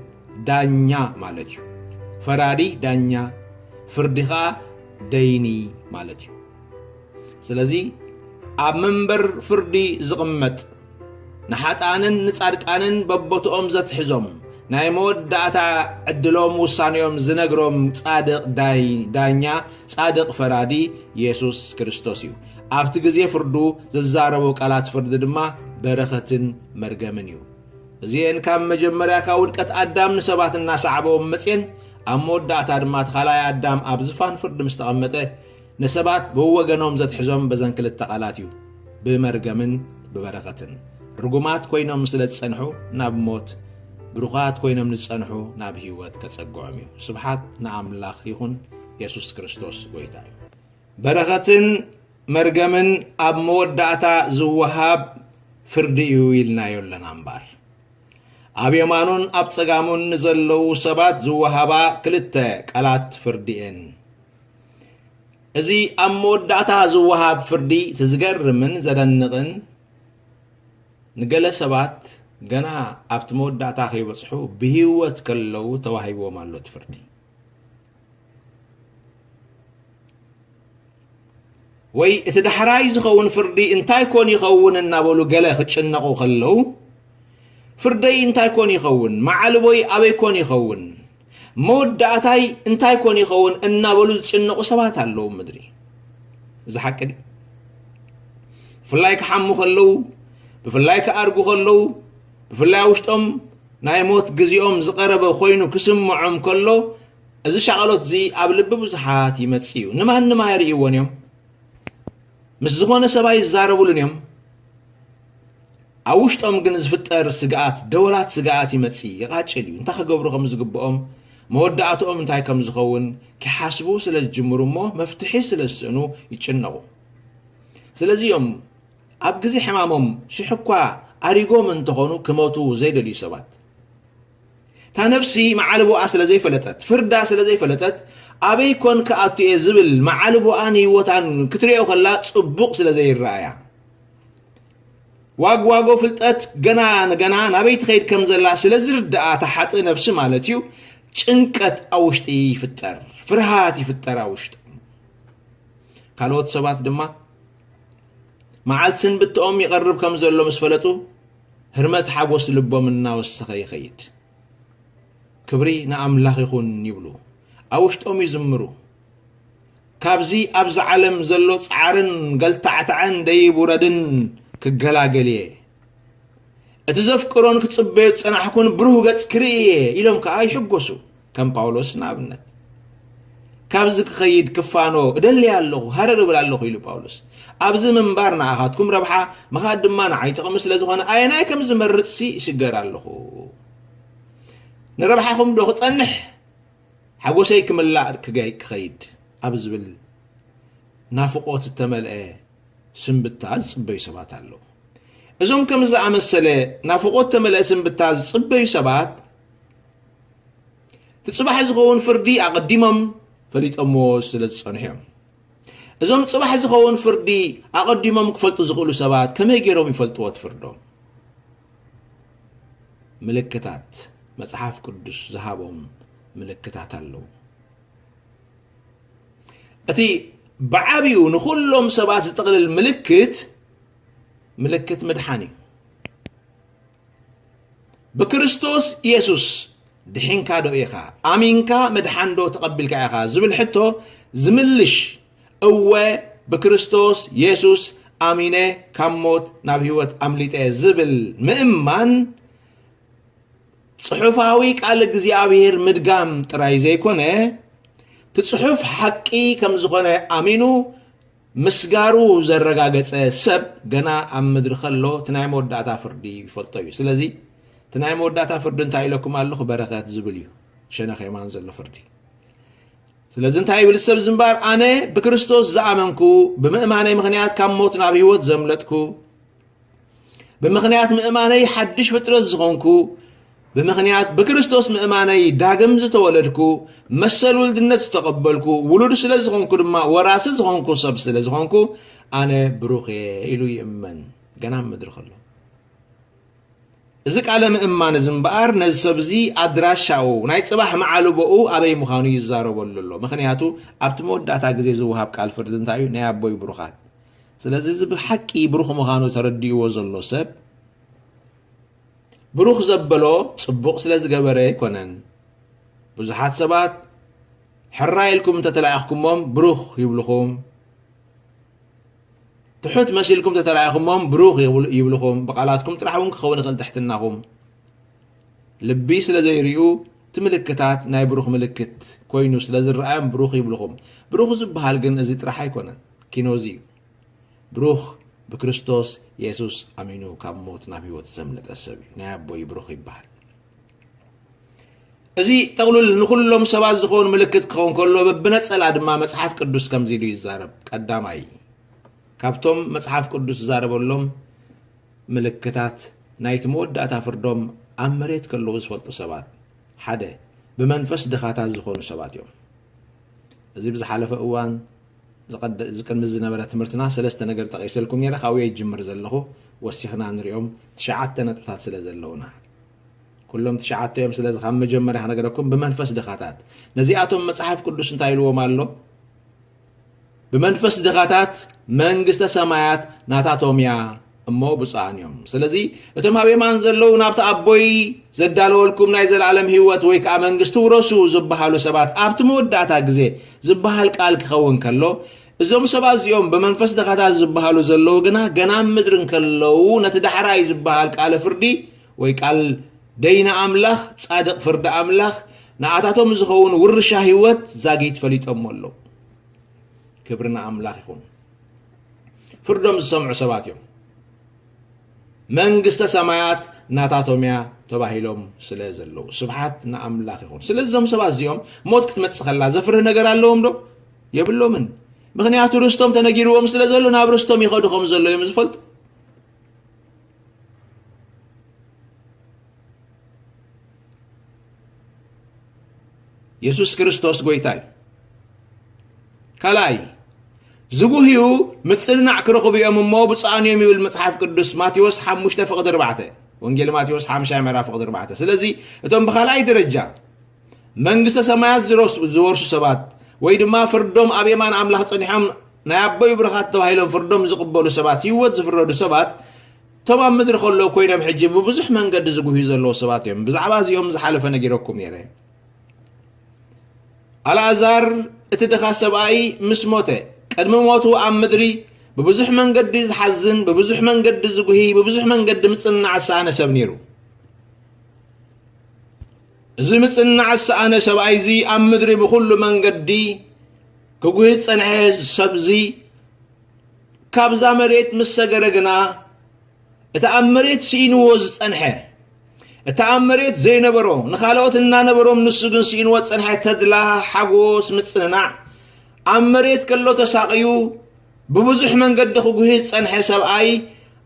ዳኛ ማለት እዩ። ፈራዲ ዳኛ፣ ፍርዲ ኸኣ ደይኒ ማለት እዩ። ስለዚ ኣብ መንበር ፍርዲ ዝቕመጥ፣ ንሓጥኣንን ንጻድቃንን በቦትኦም ዘትሕዞም፣ ናይ መወዳእታ ዕድሎም ውሳኔኦም ዝነግሮም ጻድቕ ዳይ-፣ ዳኛ፣ ጻድቕ ፈራዲ የሱስ ክርስቶስ እዩ። ኣብቲ ግዜ ፍርዱ ዝዛረቦ ቃላት ፍርዲ ድማ በረኸትን መርገምን እዩ። እዚኤን ካብ መጀመርያ ካብ ውድቀት ኣዳም ንሰባት እናሰዓበዎም መጽኤን፣ ኣብ መወዳእታ ድማ እቲ ካልኣይ ኣዳም ኣብ ዝፋን ፍርዲ ምስ ተቐመጠ፣ ንሰባት ብወገኖም ዘትሕዞም በዘን ክልተ ቃላት እዩ፣ ብመርገምን ብበረኸትን። ርጉማት ኮይኖም ስለ ዝጸንሑ ናብ ሞት፣ ብሩኻት ኮይኖም ንዝጸንሑ ናብ ህይወት ከጸግዖም እዩ። ስብሓት ንኣምላኽ ይኹን። የሱስ ክርስቶስ ጐይታ እዩ። በረኸትን መርገምን ኣብ መወዳእታ ዝወሃብ ፍርዲ እዩ ኢልናዮ ኣለና እምበኣር፣ ኣብ የማኑን ኣብ ጸጋሙን ንዘለዉ ሰባት ዝወሃባ ክልተ ቃላት ፍርዲ እየን። እዚ ኣብ መወዳእታ ዝወሃብ ፍርዲ እቲ ዝገርምን ዘደንቕን፣ ንገለ ሰባት ገና ኣብቲ መወዳእታ ከይበጽሑ ብህይወት ከለዉ ተዋሂብዎም ኣሎ እቲ ፍርዲ። ወይ እቲ ዳሕራይ ዝኸውን ፍርዲ እንታይ ኮን ይኸውን እናበሉ ገለ ክጭነቑ ከለዉ፣ ፍርደይ እንታይ ኮን ይኸውን? መዓልቦይ ኣበይ ኮን ይኸውን? መወዳእታይ እንታይ ኮን ይኸውን? እናበሉ ዝጭነቑ ሰባት ኣለዉ ምድሪ። እዚ ሓቂ ድዩ? ብፍላይ ክሓሙ ከለዉ፣ ብፍላይ ክኣርጉ ከለዉ፣ ብፍላይ ኣብ ውሽጦም ናይ ሞት ግዜኦም ዝቐረበ ኮይኑ ክስምዖም ከሎ፣ እዚ ሻቐሎት እዚ ኣብ ልቢ ብዙሓት ይመጽእ እዩ። ንማንም ኣየርእይዎን እዮም። ምስ ዝኾነ ሰብ ኣይዛረቡሉን እዮም። ኣብ ውሽጦም ግን ዝፍጠር ስግኣት፣ ደወላት ስግኣት ይመጽእ፣ ይቓጭል እዩ። እንታይ ክገብሩ ከም ዝግብኦም፣ መወዳእትኦም እንታይ ከም ዝኸውን ክሓስቡ ስለ ዝጅምሩ እሞ መፍትሒ ስለ ዝስእኑ ይጭነቑ። ስለዚ እዮም ኣብ ግዜ ሕማሞም ሽሕ እኳ ኣሪጎም እንተኾኑ ክሞቱ ዘይደልዩ ሰባት። እታ ነፍሲ መዓልቦኣ ስለ ዘይፈለጠት፣ ፍርዳ ስለ ዘይፈለጠት፣ ኣበይ ኮን ክኣቱ እየ ዝብል መዓልቦኣን ህይወታን ክትሪኦ ከላ ጽቡቕ ስለ ዘይረኣያ። ዋግ ዋጎ ፍልጠት ገና ንገና ናበይ ትኸይድ ከም ዘላ ስለ ዝርድኣ እታ ሓጥእ ነፍሲ ማለት እዩ፣ ጭንቀት ኣብ ውሽጢ ይፍጠር፣ ፍርሃት ይፍጠር ኣብ ውሽጢ። ካልኦት ሰባት ድማ መዓልቲ ስንብትኦም ይቐርብ ከም ዘሎ ምስ ፈለጡ፣ ህርመት ሓጎስ ልቦም እናወሰኸ ይኸይድ። ክብሪ ንኣምላኽ ይኹን ይብሉ፣ ኣብ ውሽጦም ይዝምሩ። ካብዚ ኣብዚ ዓለም ዘሎ ጻዕርን ገልታዕታዕን ደይብ ውረድን ክገላገል እየ። እቲ ዘፍቅሮን ክጽበዮ ዝጸናሕኩን ብሩህ ገጽ ክርኢ እየ ኢሎም ከኣ ይሕጎሱ። ከም ጳውሎስ ንኣብነት፣ ካብዚ ክኸይድ ክፋኖ እደሊ ኣለኹ፣ ሃረር እብል ኣለኹ ኢሉ ጳውሎስ። ኣብዚ ምንባር ንኣኻትኩም ረብሓ፣ ምኻድ ድማ ንዓይ ጥቕሚ ስለ ዝኾነ ኣየናይ ከም ዝመርጽሲ ይሽገር ኣለኹ። ንረብሓኹም ዶ ክጸንሕ፣ ሓጎሰይ ክምላእ ክገይ-፣ ክኸይድ ኣብ ዝብል ናፍቖት እተመልአ ስንብታ ዝጽበዩ ሰባት ኣለዉ። እዞም ከምዚ ዝኣመሰለ ናፍቖት እተመልአ ስንብታ ዝጽበዩ ሰባት፣ እቲ ጽባሕ ዝኸውን ፍርዲ ኣቐዲሞም ፈሊጦምዎ ስለ ዝጸንሑ እዮም። እዞም ጽባሕ ዝኸውን ፍርዲ ኣቐዲሞም ክፈልጡ ዝኽእሉ ሰባት ከመይ ገይሮም ይፈልጥዎ እቲ ፍርዶም? ምልክታት፣ መጽሓፍ ቅዱስ ዝሃቦም ምልክታት ኣለዉ። እቲ ብዓቢኡ ንኹሎም ሰባት ዝጥቕልል ምልክት፣ ምልክት ምድሓን እዩ። ብክርስቶስ የሱስ ድሒንካ ዶ ኢኻ? ኣሚንካ ምድሓን ዶ ተቐቢልካ ኢኻ? ዝብል ሕቶ ዝምልሽ፣ እወ ብክርስቶስ የሱስ ኣሚነ ካብ ሞት ናብ ህይወት ኣምሊጠ ዝብል ምእማን፣ ጽሑፋዊ ቃል እግዚኣብሔር ምድጋም ጥራይ ዘይኮነ፣ እቲ ጽሑፍ ሓቂ ከም ዝኾነ ኣሚኑ ምስጋሩ ዘረጋገጸ ሰብ ገና ኣብ ምድሪ ከሎ እቲ ናይ መወዳእታ ፍርዲ ይፈልጦ እዩ። ስለዚ እቲ ናይ መወዳእታ ፍርዲ እንታይ ኢለኩም ኣለኹ? በረኸት ዝብል እዩ። ሸነኽ የማን ዘሎ ፍርዲ። ስለዚ እንታይ ይብል ሰብ ዝምባር? ኣነ ብክርስቶስ ዝኣመንኩ፣ ብምእማነይ ምኽንያት ካብ ሞት ናብ ህይወት ዘምለጥኩ፣ ብምኽንያት ምእማነይ ሓድሽ ፍጥረት ዝኾንኩ፣ ብምኽንያት ብክርስቶስ ምእማነይ ዳግም ዝተወለድኩ፣ መሰል ውልድነት ዝተቐበልኩ፣ ውሉድ ስለ ዝኾንኩ ድማ ወራሲ ዝኾንኩ ሰብ ስለ ዝኾንኩ፣ ኣነ ብሩኽ እየ ኢሉ ይእመን፣ ገና ኣብ ምድሪ ከሎ። እዚ ቃለ ምእማን እዚ እምበኣር ነዚ ሰብ እዚ ኣድራሻኡ፣ ናይ ጽባሕ መዓልቦኡ ኣበይ ምዃኑ ይዛረበሉ ኣሎ። ምኽንያቱ ኣብቲ መወዳእታ ግዜ ዝወሃብ ቃል ፍርዲ እንታይ እዩ? ናይ ኣቦይ ብሩኻት። ስለዚ እዚ ብሓቂ ብሩኽ ምዃኑ ተረዲእዎ ዘሎ ሰብ ብሩኽ ዘበሎ ጽቡቕ ስለ ዝገበረ ኣይኮነን። ብዙሓት ሰባት ሕራይ ኢልኩም እንተተላኢኽኩሞም ብሩኽ ይብልኹም፣ ትሑት መሲልኩም እንተተላኢኽሞም ብሩኽ ይብሉ- ይብልኹም። ብቓላትኩም ጥራሕ እውን ክኸውን ይኽእል ትሕትናኹም። ልቢ ስለ ዘይርእዩ እቲ ምልክታት ናይ ብሩኽ ምልክት ኮይኑ ስለ ዝረኣዮም ብሩኽ ይብልኹም። ብሩኽ ዝበሃል ግን እዚ ጥራሕ ኣይኮነን፣ ኪኖዚ እዩ። ብሩኽ ብክርስቶስ የሱስ ኣሚኑ ካብ ሞት ናብ ህይወት ዘምለጠ ሰብ እዩ። ናይ ኣቦይ ብሩኽ ይበሃል። እዚ ጥቕሉል ንኹሎም ሰባት ዝኸውን ምልክት ክኸውን ከሎ፣ በብነጸላ ድማ መጽሓፍ ቅዱስ ከምዚ ኢሉ ይዛረብ። ቀዳማይ ካብቶም መጽሓፍ ቅዱስ ዝዛረበሎም ምልክታት ናይቲ መወዳእታ ፍርዶም ኣብ መሬት ከለዉ ዝፈልጡ ሰባት፣ ሓደ፣ ብመንፈስ ድኻታት ዝኾኑ ሰባት እዮም። እዚ ብዝሓለፈ እዋን ዝቐደ- ዝቅድሚ ዝነበረ ትምህርትና ሰለስተ ነገር ጠቒሰልኩም ነይረ። ካብኡ እየ ዝጅምር ዘለኹ። ወሲኽና ንሪኦም ትሽዓተ ነጥብታት ስለ ዘለውና። ኩሎም ትሽዓተ እዮም። ስለዚ ካብ መጀመርያ ክነገረኩም፣ ብመንፈስ ድኻታት። ነዚኣቶም መጽሓፍ ቅዱስ እንታይ ኢልዎም ኣሎ? ብመንፈስ ድኻታት መንግስተ ሰማያት ናታቶም እያ እሞ ብፁዓን እዮም። ስለዚ እቶም ኣብ የማን ዘለዉ ናብቲ ኣቦይ ዘዳለወልኩም ናይ ዘለኣለም ህይወት ወይ ከዓ መንግስቲ ውረሱ ዝበሃሉ ሰባት ኣብቲ መወዳእታ ግዜ ዝበሃል ቃል ክኸውን ከሎ፣ እዞም ሰባት እዚኦም ብመንፈስ ድኻታት ዝበሃሉ ዘለዉ ግና ገና ኣብ ምድሪ እንከለዉ ነቲ ዳሕራይ ዝበሃል ቃለ ፍርዲ ወይ ቃል ደይና ኣምላኽ፣ ጻድቕ ፍርዲ ኣምላኽ፣ ንኣታቶም ዝኸውን ውርሻ ህይወት ዛጊት ፈሊጦሞ ኣለዉ። ክብሪ ንኣምላኽ ይኹን። ፍርዶም ዝሰምዑ ሰባት እዮም። መንግስተ ሰማያት ናታቶም እያ ተባሂሎም ስለ ዘለዉ። ስብሓት ንኣምላኽ ይኹን። ስለዚ እዞም ሰባት እዚኦም ሞት ክትመጽእ ከላ ዘፍርህ ነገር ኣለዎም ዶ? የብሎምን። ምኽንያቱ ርስቶም ተነጊርዎም ስለ ዘሎ ናብ ርስቶም ይኸዱ ከም ዘሎ እዮም ዝፈልጡ። የሱስ ክርስቶስ ጎይታ እዩ። ካልኣይ፣ ዝጉህዩ ምጽንናዕ ክረኽቡ እዮም እሞ ብፁዓን እዮም ይብል መጽሓፍ ቅዱስ፣ ማቴዎስ ሓሙሽተ ፍቕዲ ኣርባዕተ፣ ወንጌል ማቴዎስ ሓምሻይ ምዕራፍ ፍቕዲ ኣርባዕተ። ስለዚ እቶም ብኻልኣይ ደረጃ መንግስተ ሰማያት ዝረስ- ዝወርሱ ሰባት ወይ ድማ ፍርዶም ኣብ የማን ኣምላኽ ጸኒሖም ናይ ኣቦይ ብሩኻት ተባሂሎም ፍርዶም ዝቕበሉ ሰባት፣ ህይወት ዝፍረዱ ሰባት፣ እቶም ኣብ ምድሪ ከለዉ ኮይኖም ሕጂ ብብዙሕ መንገዲ ዝጉህዩ ዘለዉ ሰባት እዮም። ብዛዕባ እዚኦም ዝሓለፈ ነጊረኩም ነይረ። ኣልኣዛር እቲ ድኻ ሰብኣይ ምስ ሞተ፣ ቅድሚ ሞቱ ኣብ ምድሪ ብብዙሕ መንገዲ ዝሓዝን፣ ብብዙሕ መንገዲ ዝጉሂ፣ ብብዙሕ መንገዲ ምጽንናዕ ዝሰኣነ ሰብ ነይሩ። እዚ ምጽንናዕ ዝሰኣነ ሰብኣይ እዚ ኣብ ምድሪ ብኹሉ መንገዲ ክጉሂ ዝጸንሐ ሰብ እዚ ካብዛ መሬት ምስ ሰገረ ግና፣ እቲ ኣብ መሬት ስኢንዎ ዝጸንሐ፣ እቲ ኣብ መሬት ዘይነበሮ፣ ንኻልኦት እናነበሮም ንሱ ግን ስኢንዎ ዝጸንሐ ተድላ፣ ሓጎስ፣ ምጽንናዕ፣ ኣብ መሬት ከሎ ተሳቕዩ ብብዙሕ መንገዲ ክጉሂ ዝጸንሐ ሰብኣይ፣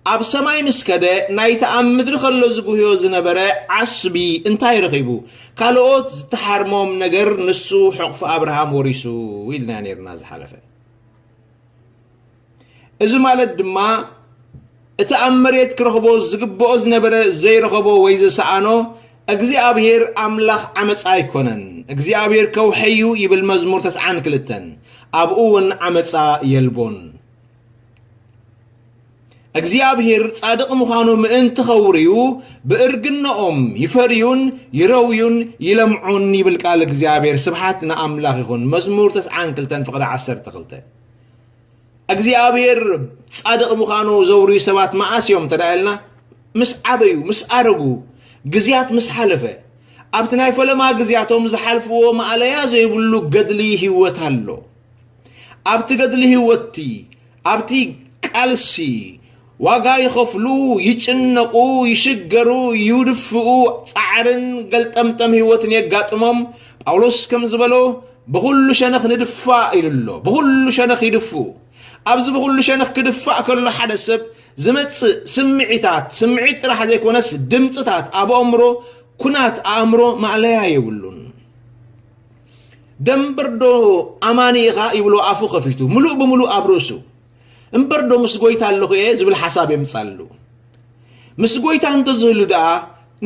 ኣብ ሰማይ ምስ ከደ፣ ናይቲ ኣብ ምድሪ ከሎ ዝጉህዮ ዝነበረ ዓስቢ እንታይ ረኺቡ? ካልኦት ዝተሓርሞም ነገር ንሱ ሕቑፊ ኣብርሃም ወሪሱ ኢልና ነይርና ዝሓለፈ። እዚ ማለት ድማ እቲ ኣብ መሬት ክረኽቦ ዝግብኦ ዝነበረ ዘይረኸቦ ወይ ዝሰኣኖ፣ እግዚኣብሔር ኣምላኽ ዓመፃ ኣይኮነን። እግዚኣብሔር ከውሐዩ ይብል መዝሙር ተስዓን ክልተን። ኣብኡ እውን ዓመፃ የልቦን። እግዚኣብሔር ጻድቕ ምዃኑ ምእንቲ ኸውርዩ፣ ብእርግነኦም ይፈርዩን ይረውዩን ይለምዑን ይብል ቃል እግዚኣብሔር። ስብሓት ንኣምላኽ ይኹን። መዝሙር ተስዓን ክልተን ፍቕዲ ዓሰርተ ክልተ። እግዚኣብሔር ጻድቕ ምዃኑ ዘውርዩ ሰባት መኣስ እዮም እንተ ደኣ ኢልና፣ ምስ ዓበዩ፣ ምስ ኣረጉ፣ ግዝያት ምስ ሓለፈ፣ ኣብቲ ናይ ፈለማ ግዝያቶም ዝሓልፍዎ ማእለያ ዘይብሉ ገድሊ ህይወት ኣሎ። ኣብቲ ገድሊ ህይወትቲ ኣብቲ ቃልሲ ዋጋ ይኸፍሉ፣ ይጭነቑ፣ ይሽገሩ፣ ይድፍኡ፣ ጻዕርን ገልጠምጠም ህይወትን የጋጥሞም። ጳውሎስ ከም ዝበሎ፣ "ብኹሉ ሸነኽ ንድፋእ" ኢሉ ኣሎ። ብኹሉ ሸነኽ ይድፍኡ። ኣብዚ ብኹሉ ሸነኽ ክድፋእ ከሎ ሓደ ሰብ ዝመጽእ ስምዒታት፣ ስምዒት ጥራሕ ዘይኮነስ ድምጽታት ኣብ ኣእምሮ፣ ኩናት ኣእምሮ ማእለያ የብሉን። "ደንበርዶ ኣማኒ ኢኻ?" ይብሎ ኣፉ ከፊቱ፣ ምሉእ ብምሉእ ኣብ ርእሱ። "እምበርዶ ምስ ጎይታ ኣለኹ እየ?" ዝብል ሓሳብ የምጻሉ። ምስ ጎይታ እንተዝህሉ ደኣ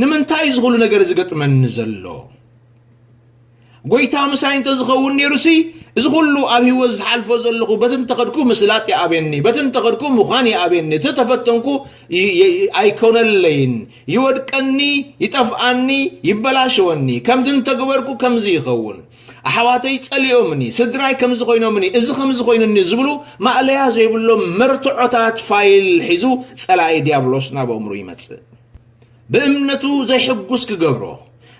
ንምንታይ እዚ ኩሉ ነገር ዝገጥመኒ ዘሎ? ጎይታ ምሳይ እንተዝኸውን ነይሩሲ፣ እዚ ኩሉ ኣብ ህይወት ዝሓልፎ ዘለኹ፣ በቲ እንተኸድኩ ምስላጥ ይኣብየኒ፣ በቲ እንተኸድኩ ምዃን ይኣብየኒ፣ እቲ ተፈተንኩ ይ-፣ ይ-፣ ኣይኮነለይን፣ ይወድቀኒ፣ ይጠፍኣኒ፣ ይበላሸወኒ፣ ከምዚ እንተገበርኩ ከምዚ ይኸውን፣ ኣሕዋተይ ጸሊኦምኒ፣ ስድራይ ከምዚ ኮይኖምኒ፣ እዚ ከምዚ ኮይኑኒ ዝብሉ ማእለያ ዘይብሎም መርትዖታት ፋይል ሒዙ ጸላኢ ዲያብሎስ ናብ ኣእምሮ ይመጽእ። ብእምነቱ ዘይሕጉስ ክገብሮ፣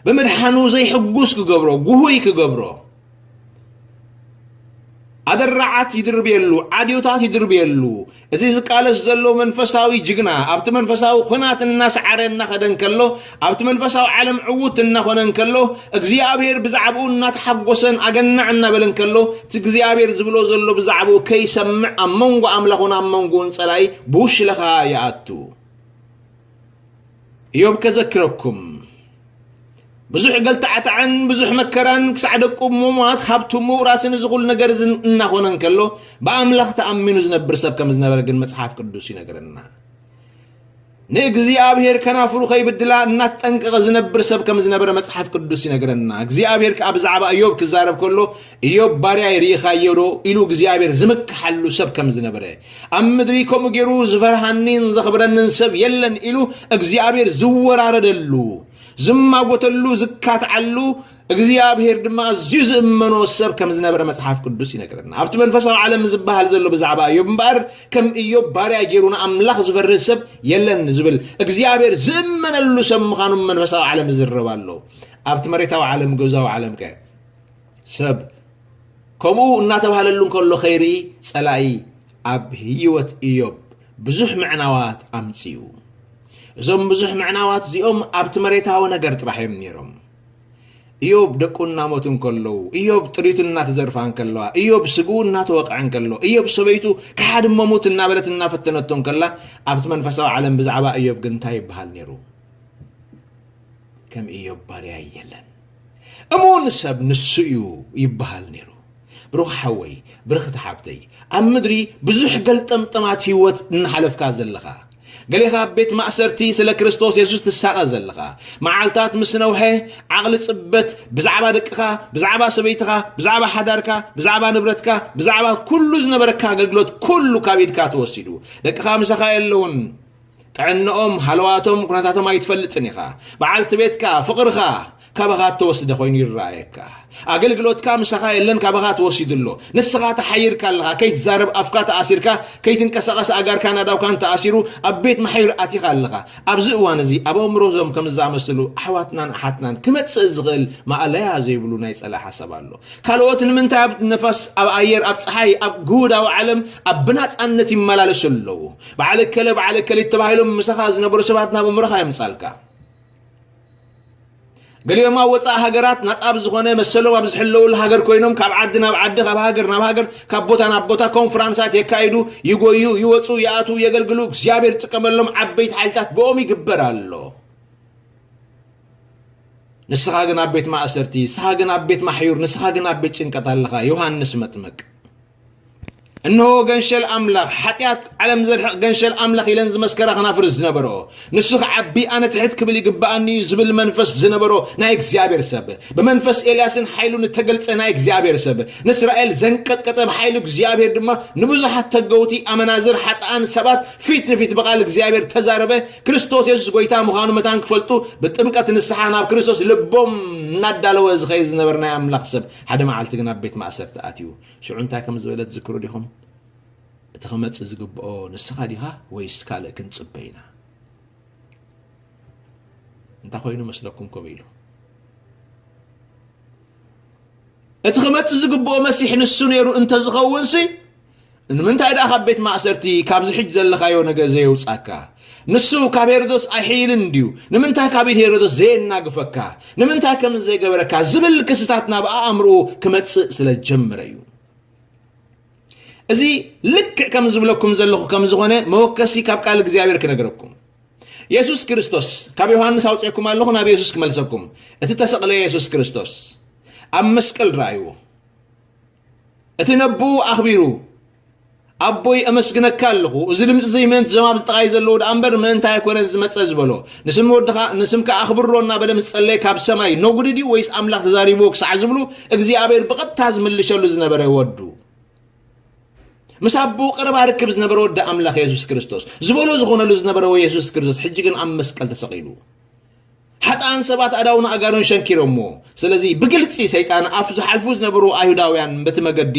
ብምድሓኑ ዘይሕጉስ ክገብሮ፣ ጉሁይ ክገብሮ፣ ኣደራዓት ይድርብየሉ፣ ዓድዮታት ይድርብየሉ። እዚ ዝቃለስ ዘሎ መንፈሳዊ ጅግና፣ ኣብቲ መንፈሳዊ ኹናት እናሰዓረ እናኸደ እንከሎ፣ ኣብቲ መንፈሳዊ ዓለም ዕዉት እናኾነ እንከሎ፣ እግዚኣብሔር ብዛዕባኡ እናተሓጎሰን ኣገናዕ እናበለ እንከሎ፣ እቲ እግዚኣብሔር ዝብሎ ዘሎ ብዛዕባኡ ከይሰምዕ፣ ኣብ መንጎ ኣምላኹን ኣብ መንጎኡን ጸላኢ ብውሽለኻ ይኣቱ። እዮብ ከዘክረኩም፣ ብዙሕ ገልታዕታዕን ብዙሕ መከራን፣ ክሳዕ ደቁ ምሙት፣ ሃብቱ ምውራስን እዚ ኩሉ ነገር እዚ እናኾነ እንከሎ፣ ብኣምላኽ ተኣሚኑ ዝነብር ሰብ ከም ዝነበረ ግን መጽሓፍ ቅዱስ ይነግረና። ንእግዚኣብሔር ከናፍሩ ከይብድላ እናተጠንቀቐ ዝነብር ሰብ ከም ዝነበረ መጽሓፍ ቅዱስ ይነግረና። እግዚኣብሔር ከኣ ብዛዕባ እዮብ ክዛረብ ከሎ፣ "እዮብ ባርያይ ርኢኻዮ ዶ?" ኢሉ እግዚኣብሔር ዝምክሓሉ ሰብ ከም ዝነበረ፣ "ኣብ ምድሪ ከምኡ ገይሩ ዝፈርሃንን ዘኽብረንን ሰብ የለን" ኢሉ እግዚኣብሔር ዝወራረደሉ፣ ዝማጎተሉ፣ ዝካትዓሉ፣ እግዚኣብሔር ድማ ኣዝዩ ዝእመኖ ሰብ ከም ዝነበረ መጽሓፍ ቅዱስ ይነግረና። ኣብቲ መንፈሳዊ ዓለም ዝበሃል ዘሎ ብዛዕባ እዮብ እምበኣር፣ ከም እዮብ ባርያ ገይሩ ንኣምላኽ ዝፈርህ ሰብ የለን ዝብል እግዚኣብሔር ዝእመነሉ ሰብ ምዃኑ መንፈሳዊ ዓለም ይዝረብ ኣሎ። ኣብቲ መሬታዊ ዓለም፣ ገዛዊ ዓለም ከ ሰብ ከምኡ እናተባህለሉ እንከሎ ከይርኢ፣ ጸላኢ ኣብ ህይወት እዮብ ብዙሕ ምዕናዋት ኣምጺኡ። እዞም ብዙሕ ምዕናዋት እዚኦም ኣብቲ መሬታዊ ነገር ጥራሕ እዮም ነይሮም። እዮብ ደቁ እናሞቱ እንከለዉ፣ እዮብ ጥሪቱ እናተዘርፋ እንከለዋ፣ እዮብ ስግኡ እናተወቕዐ እንከሎ፣ እዮብ ሰበይቱ ክሓድመሙት እናበለት እናፈተነቶ እንከላ፣ ኣብቲ መንፈሳዊ ዓለም ብዛዕባ እዮብ ግን እንታይ ይበሃል ነይሩ? ከም እዮብ ባርያይ የለን። እሙን ሰብ ንሱ እዩ ይበሃል ነይሩ። ብሩኽ ሓወይ፣ ብርኽቲ ሓብተይ፣ ኣብ ምድሪ ብዙሕ ገልጠምጠማት ህይወት እናሓለፍካ ዘለኻ፣ ገሌኻ ኣብ ቤት ማእሰርቲ ስለ ክርስቶስ የሱስ ትሳቐ ዘለኻ፣ መዓልታት ምስ ነውሐ፣ ዓቕሊ ጽበት፣ ብዛዕባ ደቅኻ፣ ብዛዕባ ሰበይትኻ፣ ብዛዕባ ሓዳርካ፣ ብዛዕባ ንብረትካ፣ ብዛዕባ ኩሉ ዝነበረካ ኣገልግሎት ኩሉ ካብ ኢድካ ተወሲዱ። ደቅኻ ምሳኻ የለውን። ጥዕንኦም፣ ሃለዋቶም፣ ኩነታቶም ኣይትፈልጥን ኢኻ። በዓልቲ ቤትካ፣ ፍቕርኻ ካባኻ እተወስደ ኮይኑ ይረኣየካ። ኣገልግሎትካ ምሳኻ የለን፣ ካባኻ ተወሲዱ ኣሎ። ንስኻ ተሓይርካ ኣለኻ፣ ከይትዛረብ ኣፍካ ተኣሲርካ፣ ከይትንቀሳቐስ ኣእጋርካን ኣእዳውካን ተኣሲሩ ኣብ ቤት ማሕዩር ኣቲኻ ኣለኻ። ኣብዚ እዋን እዚ ኣብ ኣእምሮ እዞም ከምዚ ዝኣመሰሉ ኣሕዋትናን ኣሓትናን ክመጽእ ዝኽእል ማእለያ ዘይብሉ ናይ ጸላኢ ሓሳብ ኣሎ። ካልኦት ንምንታይ ኣብ ነፋስ፣ ኣብ ኣየር፣ ኣብ ጸሓይ፣ ኣብ ግሁዳዊ ዓለም ኣብ ብናጻነት ይመላለሱ ኣለዉ? በዓል እከለ፣ በዓል እከሊት ተባሂሎም ምሳኻ ዝነበሩ ሰባት ናብ እምሮኻ የምጻልካ። ገሊኦም ኣብ ወጻኢ ሃገራት ናጻ ኣብ ዝኾነ መሰሎም ኣብ ዝሕለውሉ ሃገር ኮይኖም ካብ ዓዲ ናብ ዓዲ፣ ካብ ሃገር ናብ ሃገር፣ ካብ ቦታ ናብ ቦታ ኮንፈራንሳት የካይዱ፣ ይጎዩ፣ ይወጹ፣ ይኣትዉ፣ የገልግሉ። እግዚኣብሔር ዝጥቀመሎም ዓበይቲ ሓይልታት ብኦም ይግበር ኣሎ። ንስኻ ግን ኣብ ቤት ማእሰርቲ፣ ንስኻ ግን ኣብ ቤት ማሕዩር፣ ንስኻ ግን ኣብ ቤት ጭንቀት ኣለኻ። ዮሃንስ መጥምቅ፣ "እንሆ ገንሸል ኣምላኽ፣ ሓጢኣት ዓለም ዘርሕቕ ገንሸል ኣምላኽ" ኢለን ዝመስከራ ከናፍር ዝነበርኦ፣ ንሱ ክዓቢ ኣነ ትሕት ክብል ይግብኣኒ እዩ ዝብል መንፈስ ዝነበሮ ናይ እግዚኣብሔር ሰብ፣ ብመንፈስ ኤልያስን ሓይሉን እተገልጸ ናይ እግዚኣብሔር ሰብ፣ ንእስራኤል ዘንቀጥቀጠ፣ ብሓይሉ እግዚኣብሔር ድማ ንብዙሓት ተገውቲ፣ ኣመናዝር፣ ሓጥኣን ሰባት ፊት ንፊት ብቓል እግዚኣብሔር ተዛረበ። ክርስቶስ የሱስ ጐይታ ምዃኑ መታን ክፈልጡ ብጥምቀት ንስሓ ናብ ክርስቶስ ልቦም እናዳለወ ዝኸይድ ዝነበረ ናይ ኣምላኽ ሰብ፣ ሓደ መዓልቲ ግን ኣብ ቤት ማእሰርቲ ኣትዩ። ሽዑ እንታይ ከም ዝበለ ትዝክሩ ዲኹም? "እቲ ክመጽእ ዝግብኦ ንስኻ ዲኻ ወይስ ካልእ ክንጽበ ኢና?" እንታይ ኮይኑ መስለኩም ከምኡ ኢሉ? እቲ ክመጽእ ዝግብኦ መሲሕ ንሱ ነይሩ እንተዝኸውንሲ፣ ንምንታይ ደኣ ካብ ቤት ማእሰርቲ ካብዚ ሕጂ ዘለኻዮ ነገር ዘየውጻካ? ንሱ ካብ ሄሮዶስ ኣይሕይልን ድዩ? ንምንታይ ካብ ኢድ ሄሮዶስ ዘየናግፈካ? ንምንታይ ከምዚ ዘይገበረካ? ዝብል ክስታት ናብ ኣእምርኡ ክመጽእ ስለ ጀመረ እዩ። እዚ ልክዕ ከም ዝብለኩም ዘለኹ ከም ዝኾነ መወከሲ ካብ ቃል እግዚኣብሔር ክነግረኩም። የሱስ ክርስቶስ፣ ካብ ዮሃንስ ኣውፅኤኩም ኣለኹ፣ ናብ የሱስ ክመልሰኩም። እቲ ተሰቕለ የሱስ ክርስቶስ ኣብ መስቀል ረኣይዎ። እቲ ነብኡ ኣኽቢሩ፣ "ኣቦይ፣ ኣመስግነካ ኣለኹ፣ እዚ ድምፂ እዚ ምእንቲ እዞም ኣብዚ ጥቓይ ዘለዉ ደኣ እምበር ምእንታይ ኣይኮነን ዝመፀ" ዝበሎ። "ንስም ወድኻ፣ ንስምካ ኣኽብሮ" እናበለ ምስ ጸለየ ካብ ሰማይ ነጉዲ ድዩ ወይስ ኣምላኽ ተዛሪብዎ ክሳዕ ዝብሉ እግዚኣብሔር ብቐጥታ ዝምልሸሉ ዝነበረ ወዱ። ምስ ኣቦኡ ቀረባ ርክብ ዝነበረ ወዲ ኣምላኽ የሱስ ክርስቶስ፣ ዝበሎ ዝኾነሉ ዝነበረ የሱስ ክርስቶስ፣ ሕጂ ግን ኣብ መስቀል ተሰቒሉ። ሓጥኣን ሰባት ኣእዳውን ኣእጋሩን ሸንኪሮምዎ። ስለዚ ብግልጺ ሰይጣን ኣብ ዝሓልፉ ዝነበሩ ኣይሁዳውያን በቲ መገዲ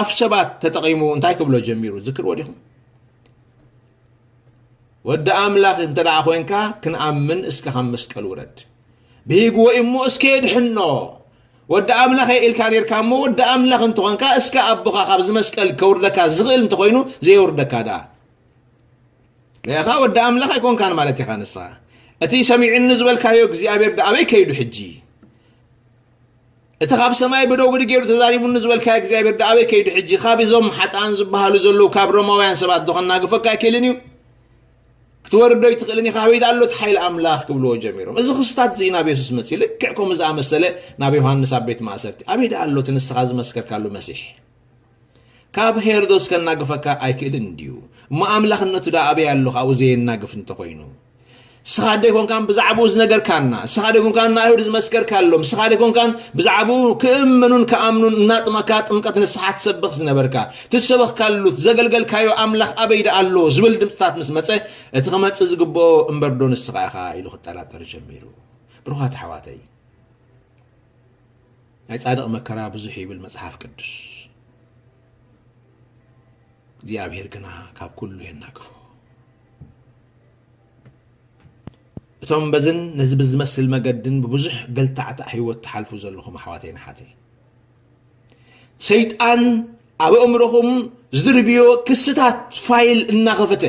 ኣፍ ሰባት ተጠቒሙ እንታይ ክብሎ ጀሚሩ? ዝክርዎ ዲኹም? "ወዲ ኣምላኽ እንተ ደኣ ኮይንካ ክንኣምን እስከ ካብ መስቀል ውረድ። ብሂግዎ እሞ እስከ የድሕኖ። ወዲ ኣምላኽ እየ ኢልካ ኔርካ እሞ ወዲ ኣምላኽ እንተኾንካ እስከ ኣቦኻ ካብዚ መስቀል ከውርደካ ዝኽእል እንተኾይኑ ዘየውርደካ ደኣ። ርኢኻ ወዲ ኣምላኽ ኣይኮንካን ማለት ኢኻ ንስኻ። እቲ ሰሚዑኒ ዝበልካዮ እግዚኣብሔር ደኣ ኣበይ ከይዱ ሕጂ? እቲ ካብ ሰማይ ብደጉዲ ገይሩ ተዛሪቡኒ ዝበልካዮ እግዚኣብሔር ደኣ ኣበይ ከይዱ ሕጂ? ካብ እዞም ሓጥኣን ዝበሃሉ ዘለዉ ካብ ሮማውያን ሰባት ዶ ከናግፈካ ኣይክእልን እዩ? ክትወርዶ ኣይትኽእልን ኢኻ፣ ኣበይ ደኣ ኣሎ እቲ ሓይሊ ኣምላኽ?" ክብልዎ ጀሚሮም። እዚ ክስታት እዚ ናብ የሱስ መጺኡ፣ ልክዕ ከምኡ ዝኣመሰለ ናብ ዮሃንስ ኣብ ቤት ማእሰርቲ፣ "ኣበይ ደኣ ኣሎ እቲ ንስኻ ዝመስከርካሉ መሲሕ? ካብ ሄሮዶስ ከናግፈካ ኣይክእልን ድዩ? እሞ ኣምላኽነቱ ደኣ ኣበይ ኣሎ ካብኡ ዘየናግፍ እንተኾይኑ? እስኻ ደይኮንካን ብዛዕባኡ ዝነገርካና? እስኻ ደይኮንካን ንኣይሁድ ዝመስከርካሎም? እስኻ ደይኮንካን ብዛዕባኡ ክእመኑን ክኣምኑን እናጥመካ ጥምቀት ንስሓ ትሰብኽ ዝነበርካ? ትሰበኽካሉ፣ ትዘገልገልካዮ ኣምላኽ ኣበይ ደኣ ኣሎ?" ዝብል ድምፅታት ምስ መጸ፣ እቲ ክመጽእ ዝግብኦ እምበርዶ ንስኻ ኢኻ ኢሉ ክጠራጠር ጀሚሩ። ብሩኻት ኣሕዋተይ፣ ናይ ጻድቕ መከራ ብዙሕ ይብል መጽሓፍ ቅዱስ። እግዚኣብሔር ግና ካብ ኩሉ የናግፎ። እቶም በዝን ነዚ ብዝመስል መገድን ብብዙሕ ገልታዕታዕ ህይወት ትሓልፉ ዘለኹም ኣሕዋተይን ኣሓተይን፣ ሰይጣን ኣብ ኣእምሮኹም ዝድርብዮ ክስታት ፋይል እናኸፈተ፣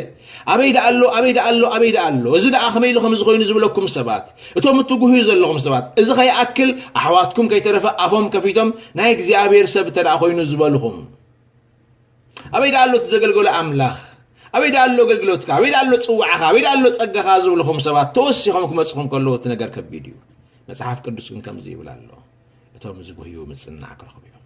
"ኣበይ ደኣ ኣሎ? ኣበይ ደኣ ኣሎ? ኣበይ ደኣ ኣሎ? እዚ ደኣ ከመይ ኢሉ ከምዚ ኮይኑ?" ዝብለኩም ሰባት፣ እቶም እትጉህዩ ዘለኹም ሰባት፣ እዚ ከይኣክል ኣሕዋትኩም ከይተረፈ ኣፎም ከፊቶም፣ "ናይ እግዚኣብሔር ሰብ እንተ ደኣ ኮይኑ" ዝበልኹም፣ "ኣበይ ደኣ ኣሎ እቲ ዘገልገሎ ኣምላኽ? ኣበይ ደኣ ኣሎ ኣገልግሎትካ? ኣበይ ደኣ ኣሎ ጽዋዕኻ? ኣበይ ደኣ ኣሎ ጸጋኻ?" ዝብልኹም ሰባት ተወሲኾም ክመጽኹም ከለዉ እቲ ነገር ከቢድ እዩ። መጽሓፍ ቅዱስ ግን ከምዚ ይብል ኣሎ፣ "እቶም ዝጉህዩ ምጽናዕ ክረኽቡ እዮም።"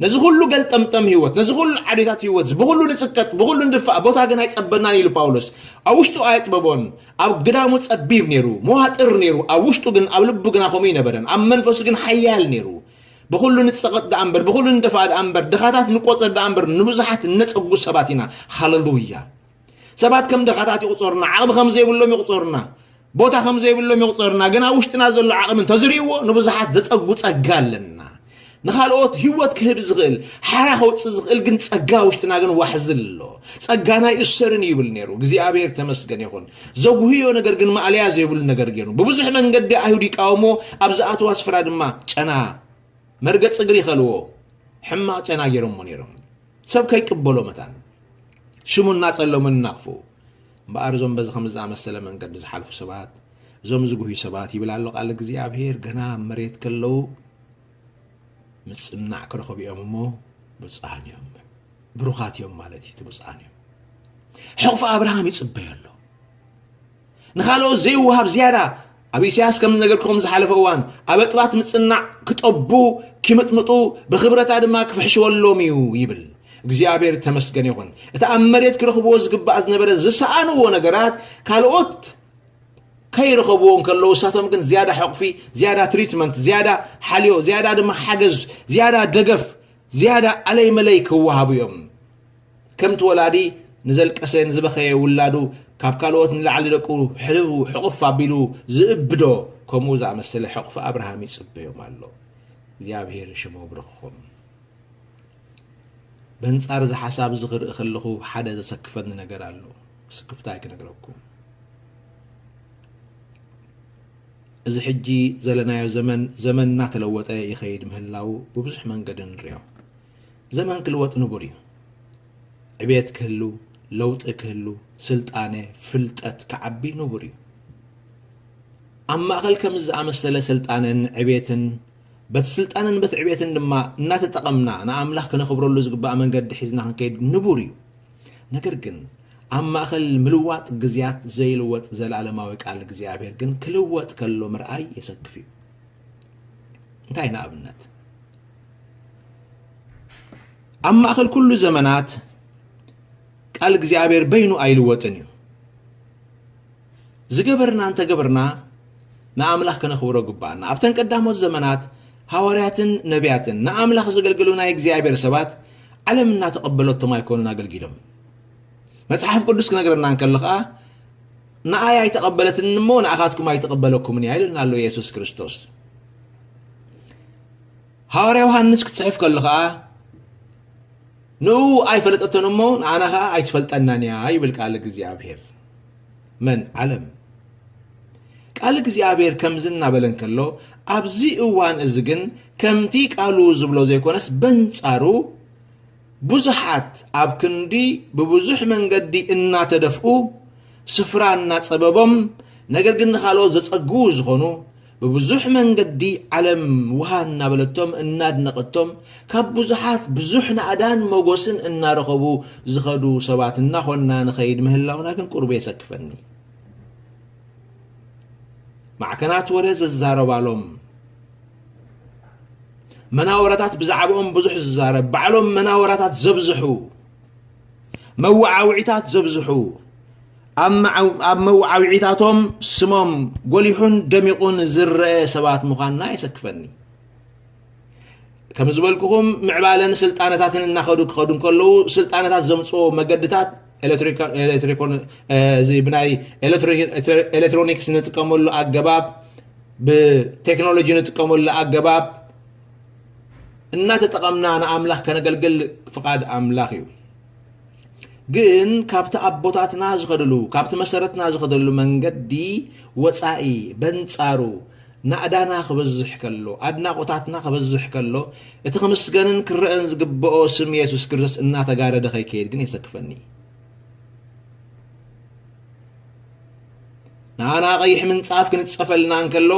ነዚ ኩሉ ገልጠምጠም ህይወት፣ ነዚ ኩሉ ዓሌታት ህይወት፣ ብኹሉ ንጽቀጥ፣ ብኹሉ ንድፋእ፣ ቦታ ግን ኣይጸበናን ኢሉ ፓውሎስ። ኣብ ውሽጡ ኣየጽበቦን። ኣብ ግዳሙ ጸቢብ ነይሩ፣ መዋጥር ነይሩ፣ ኣብ ውሽጡ ግን፣ ኣብ ልቡ ግና ከምኡ ኣይነበረን። ኣብ መንፈሱ ግን ሓያል ነይሩ። ብኹሉ ንጸቐጥ ደኣ እምበር፣ ብኹሉ ንደፋእ ደኣ እምበር፣ ድኻታት ንቆጸር ደኣ እምበር፣ ንብዙሓት እነጸጉ ሰባት ኢና። ሃሌሉያ! ሰባት ከም ድኻታት ይቑጸሩና፣ ዓቕሚ ከም ዘይብሎም ይቑጸሩና፣ ቦታ ከም ዘይብሎም ይቑጸሩና። ግን ኣብ ውሽጥና ዘሎ ዓቕሚ እንተዝርእይዎ፣ ንብዙሓት ዘጸጉ ጸጋ ኣለና። ንኻልኦት ህይወት ክህብ ዝኽእል፣ ሓራ ከውጽእ ዝኽእል ግን ጸጋ ውሽጥና ግን ዋሕዚ ኣሎ። "ጸጋና ኣይእሰርን" ይብል ነይሩ። እግዚኣብሔር ተመስገን ይኹን። ዘጉህዮ ነገር ግን ማእለያ ዘይብሉ ነገር ገይሩ። ብብዙሕ መንገዲ ኣይሁድ ይቃወሞ፣ ኣብ ዝኣትዋ ስፍራ ድማ ጨና፣ መርገጽ እግሪ ይኸልዎ፣ ሕማቕ ጨና ገይሮሞ ነይሮም። ሰብ ከይቅበሎ መታን ሽሙ እናጸለሙ እናኽፉ። እምበኣር እዞም በዚ ከምዚ ዝኣመሰለ መንገዲ ዝሓልፉ ሰባት፣ እዞም ዝጉህዩ ሰባት ይብል ኣሎ ቃል እግዚኣብሔር፣ ገና ኣብ መሬት ከለዉ ምጽናዕ ክረኽቡ እዮም እሞ ብፁዓን እዮም። ብሩኻት እዮም ማለት እዩ፣ እቲ ብፁዓን እዮም። ሕቕፊ ኣብርሃም ይጽበዮ ኣሎ። ንኻልኦት ዘይወሃብ ዝያዳ፣ ኣብ ኢሳያስ ከም ዝነገርኩኹም ዝሓለፈ እዋን፣ ኣብ ኣጥባት ምጽናዕ ክጠቡ፣ ኪምጥምጡ፣ ብኽብረታ ድማ ክፍሕሽወሎም እዩ ይብል። እግዚኣብሔር ተመስገን ይኹን። እቲ ኣብ መሬት ክረኽብዎ ዝግባእ ዝነበረ ዝሰኣንዎ ነገራት ካልኦት ከይረኸብዎ እንከለዉ፣ እሳቶም ግን ዝያዳ ሕቕፊ፣ ዝያዳ ትሪትመንት፣ ዝያዳ ሓልዮ፣ ዝያዳ ድማ ሓገዝ፣ ዝያዳ ደገፍ፣ ዝያዳ ኣለይ መለይ ክወሃቡ እዮም። ከምቲ ወላዲ ንዘልቀሰ፣ ንዝበኸየ ውላዱ ካብ ካልኦት ንላዕሊ ደቁ ሕልው ሕቕፍ ኣቢሉ ዝእብዶ፣ ከምኡ ዝኣመሰለ ሕቕፊ ኣብርሃም ይጽበዮም ኣሎ። እግዚኣብሔር ሽሙ ብሩኽ ይኹን። በንጻር እዚ ሓሳብ እዚ ክርኢ ከለኹ ሓደ ዘሰክፈኒ ነገር ኣሎ። ስክፍታይ ክነግረኩም። እዚ ሕጂ ዘለናዮ ዘመን፣ ዘመን እናተለወጠ ይኸይድ ምህላው ብብዙሕ መንገዲ ንሪኦ። ዘመን ክልወጥ ንቡር እዩ። ዕቤት ክህሉ፣ ለውጢ ክህሉ፣ ስልጣነ፣ ፍልጠት ክዓቢ ንቡር እዩ። ኣብ ማእኸል ከምዚ ዝኣመሰለ ስልጣነን ዕቤትን፣ በቲ ስልጣንን በቲ ዕቤትን ድማ እናተጠቐምና ንኣምላኽ ክነኽብረሉ ዝግባእ መንገዲ ሒዝና ክንከይድ ንቡር እዩ። ነገር ግን ኣብ ማእኸል ምልዋጥ ግዝያት ዘይልወጥ ዘለኣለማዊ ቃል እግዚኣብሔር ግን ክልወጥ ከሎ ምርኣይ የሰክፍ እዩ። እንታይ ንኣብነት? ኣብ ማእኸል ኩሉ ዘመናት ቃል እግዚኣብሔር በይኑ ኣይልወጥን እዩ። ዝገበርና እንተገበርና ንኣምላኽ ከነኽብሮ ግባኣና። ኣብተን ቀዳሞት ዘመናት ሃዋርያትን ነቢያትን ንኣምላኽ ዘገልግሉ ናይ እግዚኣብሔር ሰባት ዓለም እናተቐበለቶም ኣይኮኑን ኣገልጊሎም። መጽሓፍ ቅዱስ ክነግረና እንከሎ ኸኣ ንኣይ ኣይተቐበለትን እሞ ንኣኻትኩም ኣይተቐበለኩምን እያ ኢሉና ኣሎ የሱስ ክርስቶስ። ሃዋርያ ዮሃንስ ክትጽሕፍ ከሎ ኸኣ ንኡ ኣይፈለጠቶን እሞ ንኣና ኸኣ ኣይትፈልጠናን እያ ይብል ቃል እግዚኣብሔር። መን? ዓለም። ቃል እግዚኣብሔር ከምዚ እናበለ እንከሎ ኣብዚ እዋን እዚ ግን ከምቲ ቃሉ ዝብሎ ዘይኮነስ በንጻሩ ብዙሓት ኣብ ክንዲ ብብዙሕ መንገዲ እናተደፍኡ ስፍራ እናጸበቦም ነገር ግን ንኻልኦት ዘጸግዉ ዝኾኑ ብብዙሕ መንገዲ ዓለም ውሃ እናበለቶም እናድነቐቶም ካብ ብዙሓት ብዙሕ ናእዳን መጎስን እናረኸቡ ዝኸዱ ሰባት እናኾንና ንኸይድ ምህላውና ግን ቁሩብ የሰክፈኒ። ማዕከናት ወረ ዘዛረባሎም መናወራታት ብዛዕባኦም ብዙሕ ዝዛረብ ባዕሎም መናወራታት ዘብዝሑ መወዓውዒታት ዘብዝሑ ኣብ መዓው- ኣብ መወዓውዒታቶም ስሞም ጎሊሑን ደሚቑን ዝረአ ሰባት ምዃንና የሰክፈኒ። ከም ዝበልኩኹም ምዕባለን ስልጣነታትን እናኸዱ ክኸዱ እንከለዉ ስልጣነታት ዘምፅኦ መገድታት ኤሌክትሪካ- ኤሌክትሪኮን- እዚ ብናይ ኤሌክትሪ- ኤሌክትሮኒክስ ንጥቀመሉ ኣገባብ ብቴክኖሎጂ ንጥቀመሉ ኣገባብ እናተጠቐምና ንኣምላኽ ከነገልግል ፍቓድ ኣምላኽ እዩ። ግን ካብቲ ኣቦታትና ዝኸድሉ ካብቲ መሰረትና ዝኸደሉ መንገዲ ወፃኢ በንፃሩ ናእዳና ክበዝሕ ከሎ ኣድናቆታትና ክበዝሕ ከሎ እቲ ክምስገንን ክረአን ዝግብኦ ስም የሱስ ክርስቶስ እናተጋረደ ከይከይድ ግን የሰክፈኒ። ንኣና ቀይሕ ምንጻፍ ክንጸፈልና እንከሎ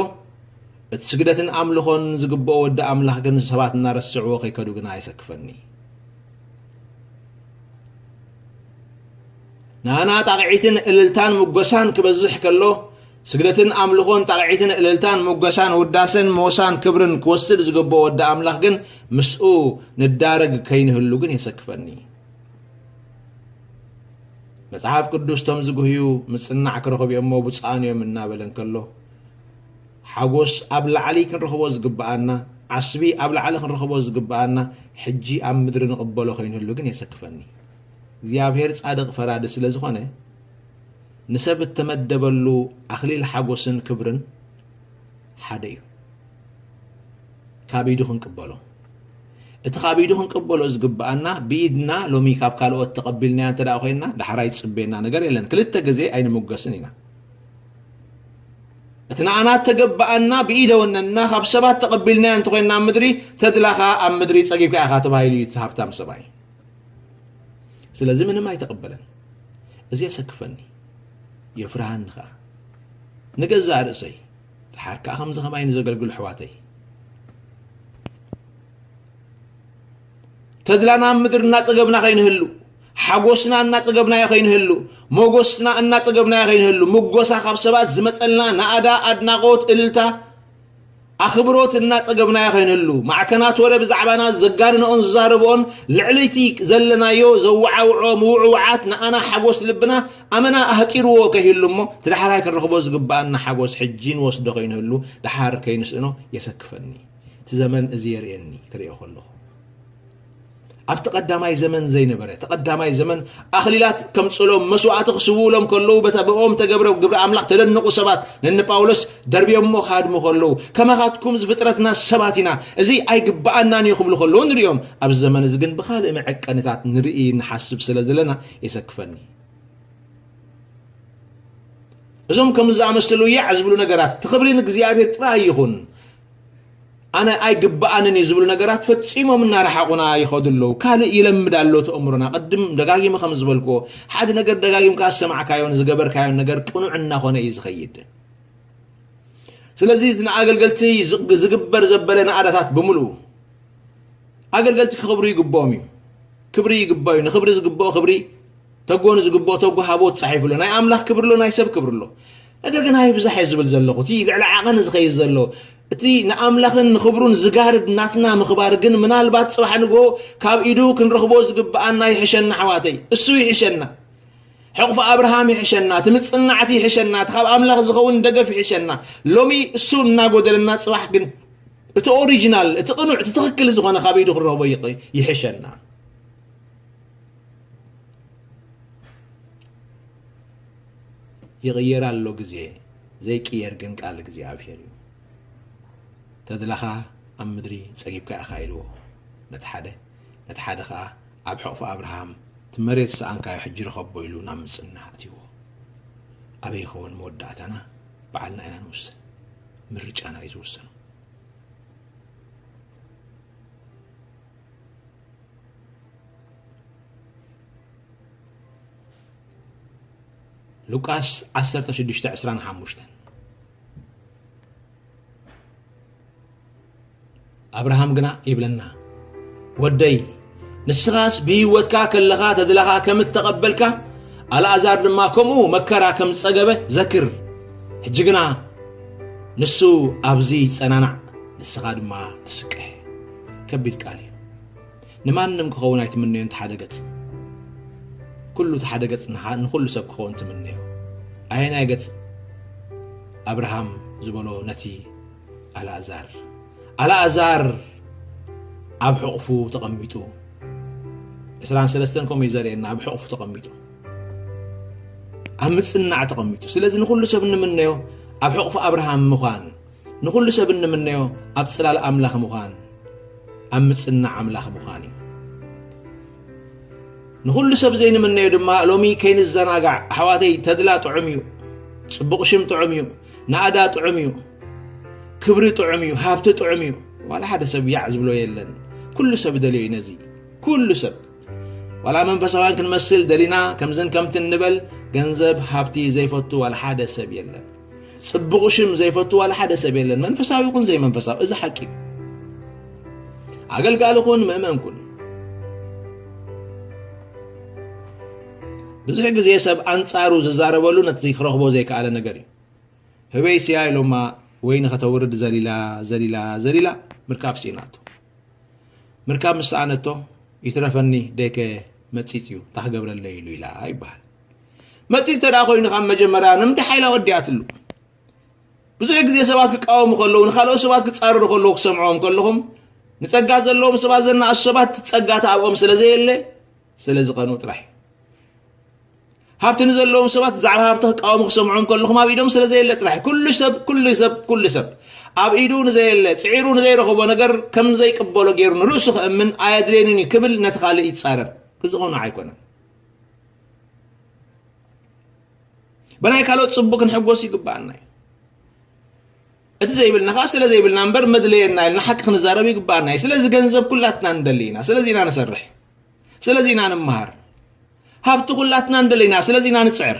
እቲ ስግደትን ኣምልኾን ዝግብኦ ወዲ ኣምላኽ ግን ሰባት እናረስዕዎ ከይከዱ ግና የሰክፈኒ። ንኣና ጣቕዒትን እልልታን ምጎሳን ክበዝሕ ከሎ ስግደትን ኣምልኾን ጣቕዒትን እልልታን ምጎሳን ውዳሰን ሞሳን ክብርን ክወስድ ዝግብኦ ወዲ ኣምላኽ ግን ምስኡ ንዳረግ ከይንህሉ ግን የሰክፈኒ። መጽሓፍ ቅዱስ ቶም ዝጉህዩ ምጽናዕ ክረኽቡ እዮም እሞ ብፁዓን እዮም እናበለ እንከሎ ሓጎስ ኣብ ላዕሊ ክንረኽቦ ዝግብኣና ዓስቢ ኣብ ላዕሊ ክንረኽቦ ዝግብኣና ሕጂ ኣብ ምድሪ ንቕበሎ ከይንህሉ ግን የሰክፈኒ። እግዚኣብሔር ጻድቕ ፈራዲ ስለ ዝኾነ ንሰብ እተመደበሉ ኣኽሊል ሓጎስን ክብርን ሓደ እዩ። ካብ ኢዱ ክንቅበሎ እቲ ካብ ኢዱ ክንቅበሎ ዝግብኣና ብኢድና ሎሚ ካብ ካልኦት ተቐቢልናዮ እንተ ደኣ ኮይንና ዳሕራይ ዝጽበየና ነገር የለን። ክልተ ግዜ ኣይንምጎስን ኢና። እቲ ንኣና እተገብኣና ብኢደ ወነንና ካብ ሰባት ተቐቢልናዮ እንተኾይንና ኣብ ምድሪ ተድላኻ ኣብ ምድሪ ጸጊብካ ኢኻ ተባሂሉ እዩ እቲ ሃብታም ሰብኣይ። ስለዚ ምንም ኣይተቐበለን። እዚ የሰክፈኒ የፍርሃኒ ከኣ ንገዛእ ርእሰይ ድሓር ከኣ ከምዚ ከማይ ንዘገልግሉ ኣሕዋተይ ተድላና ኣብ ምድሪ እናጸገብና ከይንህሉ ሓጎስና እናጸገብናዮ ከይንህሉ ሞጎስና እናጸገብናዮ ከይንህሉ ምጎሳ ካብ ሰባት ዝመጸልና ናእዳ ኣድናቖት እልልታ ኣኽብሮት እናጸገብናዮ ከይንህሉ ማዕከናት ወረ ብዛዕባና ዘጋንንኦን ዝዛረብኦን ልዕሊ እቲ ዘለናዮ ዘወዓውዖ ምውዕዋዓት ንኣና ሓጎስ ልብና ኣመና ኣህጢርዎ ከይህሉ እሞ እቲ ዳሕራይ ክንረኽቦ ዝግብኣና ሓጎስ ሕጂ ንወስዶ ከይንህሉ ደሓር ከይንስእኖ የሰክፈኒ። እቲ ዘመን እዚ የርእየኒ ክርእዮ ከለኹ ኣብቲ ቀዳማይ ዘመን ዘይነበረ እቲ ቀዳማይ ዘመን ኣኽሊላት ከምጽሎም መስዋዕቲ ክስውእሎም ከለዉ በታ ብኦም ተገብረ ግብሪ ኣምላኽ ተደነቑ ሰባት ነኒ ጳውሎስ ደርብዮሞ ክሃድሙ ከለዉ ከማኻትኩም ዝፍጥረትና ሰባት ኢና እዚ ኣይግብኣናን እዩ ክብሉ ከለዉ ንሪኦም ኣብዚ ዘመን እዚ ግን ብኻልእ መዐቀንታት ንርኢ ንሓስብ ስለ ዘለና የሰክፈኒ። እዞም ከምዚ ዝኣመሰሉ ያዕ ዝብሉ ነገራት እቲ ክብሪ ንእግዚኣብሔር ጥራይ ይኹን። ኣነ ኣይግብኣንን እዩ ዝብሉ ነገራት ፈጺሞም እናረሓቑና ይኸዱ ኣለዉ። ካልእ ይለምድ ኣሎ እቲ ኣእምሮና። ቅድም ደጋጊመ ከም ዝበልክዎ፣ ሓደ ነገር ደጋጊምካ ዝሰማዕካዮን ዝገበርካዮን ነገር ቅኑዕ እናኾነ እዩ ዝኸይድ። ስለዚ እዚ ንኣገልገልቲ ዝግ-፣ ዝግበር ዘበለ ናእዳታት ብምሉኡ ኣገልገልቲ ክኽብሩ ይግብኦም እዩ። ክብሪ ይግብኦ እዩ። ንክብሪ ዝግብኦ ክብሪ፣ ተጎ ንዝግብኦ ተጎ ሃቦ ተጻሒፉ ኣሎ። ናይ ኣምላኽ ክብሪ ኣሎ፣ ናይ ሰብ ክብሪ ኣሎ። ነገር ግን ኣይብዛሕ እየ ዝብል ዘለኹ። እቲ ልዕሊ ዓቐን ዝኸይድ ዘሎ፣ እቲ ንኣምላኽን ንኽብሩን ዝጋርድ ናትና ምኽባር ግን ምናልባት ጽባሕ ንግሆ ካብ ኢዱ ክንረኽቦ ዝግብኣና ይሕሸና ኣሕዋተይ። እሱ ይሕሸና። ሕቕፊ ኣብርሃም ይሕሸና፣ እቲ ምጽናዕቲ ይሕሸና፣ እቲ ካብ ኣምላኽ ዝኸውን ደገፍ ይሕሸና። ሎሚ እሱ እናጎደለና ጽባሕ ግን እቲ ኦሪጂናል፣ እቲ ቅኑዕ፣ እቲ ትኽክል ዝኾነ ካብ ኢዱ ክንረኽቦ ይቕ-፣ ይሕሸና። ይቕየር ኣሎ ግዜ፣ ዘይቅየር ግን ቃል እግዚኣብሔር እዩ። ተድላኻ ኣብ ምድሪ ጸጊብካ ኢኻ ኢልዎ ነቲ ሓደ፣ ነቲ ሓደ ኸኣ ኣብ ሕቕፊ ኣብርሃም እቲ መሬት ዝሰኣንካዮ ሕጂ ርኸቦ ኢሉ ናብ ምጽንናዕ ኣእትይዎ። ኣበይ ይኸውን መወዳእታና? ባዕልና ኢና ንውስን። ምርጫና እዩ ዝውስኖ። ሉቃስ ዓሰርተ ሽዱሽተ ዕስራን ሓሙሽተን። ኣብርሃም ግና ይብለና፣ "ወደይ፣ ንስኻስ ብህይወትካ ከለኻ ተድላኻ ከም እተቐበልካ፣ ኣልኣዛር ድማ ከምኡ መከራ ከም ዝጸገበ ዘክር። ሕጂ ግና ንሱ ኣብዚ ይጸናናዕ፣ ንስኻ ድማ ትስቀ።" ከቢድ ቃል እዩ። ንማንም ክኸውን ኣይትምነዮን። እቲ ሓደ ገጽ፣ ኩሉ እቲ ሓደ ገጽ ንኻ-፣ ንኹሉ ሰብ ክኸውን ትምነዮ። ኣየናይ ገጽ? ኣብርሃም ዝበሎ ነቲ ኣልኣዛር። ኣልኣዛር ኣብ ሕቑፉ ተቐሚጡ፣ ዕስራን ሰለስተን ከምኡ እዩ ዘርእየና፣ ኣብ ሕቑፉ ተቐሚጡ፣ ኣብ ምጽናዕ ተቐሚጡ። ስለዚ ንኹሉ ሰብ እንምነዮ ኣብ ሕቑፉ ኣብርሃም ምዃን፣ ንኹሉ ሰብ እንምነዮ ኣብ ጽላል ኣምላኽ ምዃን፣ ኣብ ምጽናዕ ኣምላኽ ምዃን እዩ። ንኹሉ ሰብ ዘይንምነዮ ድማ ሎሚ ከይንዘናጋዕ ኣሕዋተይ፣ ተድላ ጥዑም እዩ፣ ጽቡቕ ሽም ጥዑም እዩ፣ ናእዳ ጥዑም እዩ፣ ክብሪ ጥዑም እዩ፣ ሃብቲ ጥዑም እዩ። ዋላ ሓደ ሰብ ያዕ ዝብሎ የለን። ኩሉ ሰብ ደልዮ እዩ ነዚ። ኩሉ ሰብ። ዋላ መንፈሳውያን ክንመስል ደሊና ከምዝን ከምትን ንበል፣ ገንዘብ ሃብቲ ዘይፈቱ ዋላ ሓደ ሰብ የለን። ጽቡቕ ሽም ዘይፈቱ ዋላ ሓደ ሰብ የለን፣ መንፈሳዊ ይኹን ዘይመንፈሳዊ። እዚ ሓቂ እዩ። ኣገልጋሊ ኩን ምእመን ኩን። ብዙሕ ግዜ ሰብ ኣንጻሩ ዝዛረበሉ ነቲ ክረኽቦ ዘይከኣለ ነገር እዩ። ህበይ ስያ ኢሎማ ወይኒ ከተውርድ ዘሊላ፣ ዘሊላ፣ ዘሊላ ምርካብ ስኢናቶ። ምርካብ ምስ ሰኣነቶ፣ "ይትረፈኒ ደይከ መጺጽ እዩ፣ እንታይ ክገብረለይ?" ኢሉ ኢላ ይበሃል። መጺጽ እንተ ደኣ ኮይኑ ካብ መጀመርያ ንምንታይ ሓይላ ወዲኣትሉ? ብዙሕ ግዜ ሰባት ክቃወሙ ከለዉ፣ ንኻልኦት ሰባት ክጻረሩ ከለዉ ክሰምዕዎም ከለኹም፣ ንጸጋ ዘለዎም ሰባት፣ ዘናእሱ ሰባት፣ እቲ ጸጋ እቲ ኣብኦም ስለ ዘየለ፣ ስለ ዝቐንኡ ጥራሕ እዩ። ሃብቲ ንዘለዎም ሰባት ብዛዕባ ሃብቲ ክቃወሙ ክሰምዖም ከለኹም ኣብ ኢዶም ስለ ዘየለ ጥራሕ። ኩሉ ሰብ፣ ኩሉ ሰብ፣ ኩሉ ሰብ ኣብ ኢዱ ንዘየለ፣ ጽዒሩ ንዘይረኸቦ ነገር ከም ዘይቅበሎ ገይሩ ንርእሱ ክእምን ኣየድልየንን እዩ ክብል ነቲ ካልእ ይጻረር። እዚ ቕኑዕ ኣይኮነን። ብናይ ካልኦት ጽቡቕ ክንሕጎስ ይግብኣና እዩ። እቲ ዘይብልና ኸኣ ስለ ዘይብልና እምበር መድለየና ኢልና ሓቂ ክንዛረብ ይግብኣና እዩ። ስለዚ ገንዘብ ኩላትና ንደሊ ኢና። ስለዚ ኢና ንሰርሕ። ስለዚ ኢና ንምሃር። ሃብቲ ኩላትና ንደሊ ኢና። ስለዚ ኢና ንጽዕር።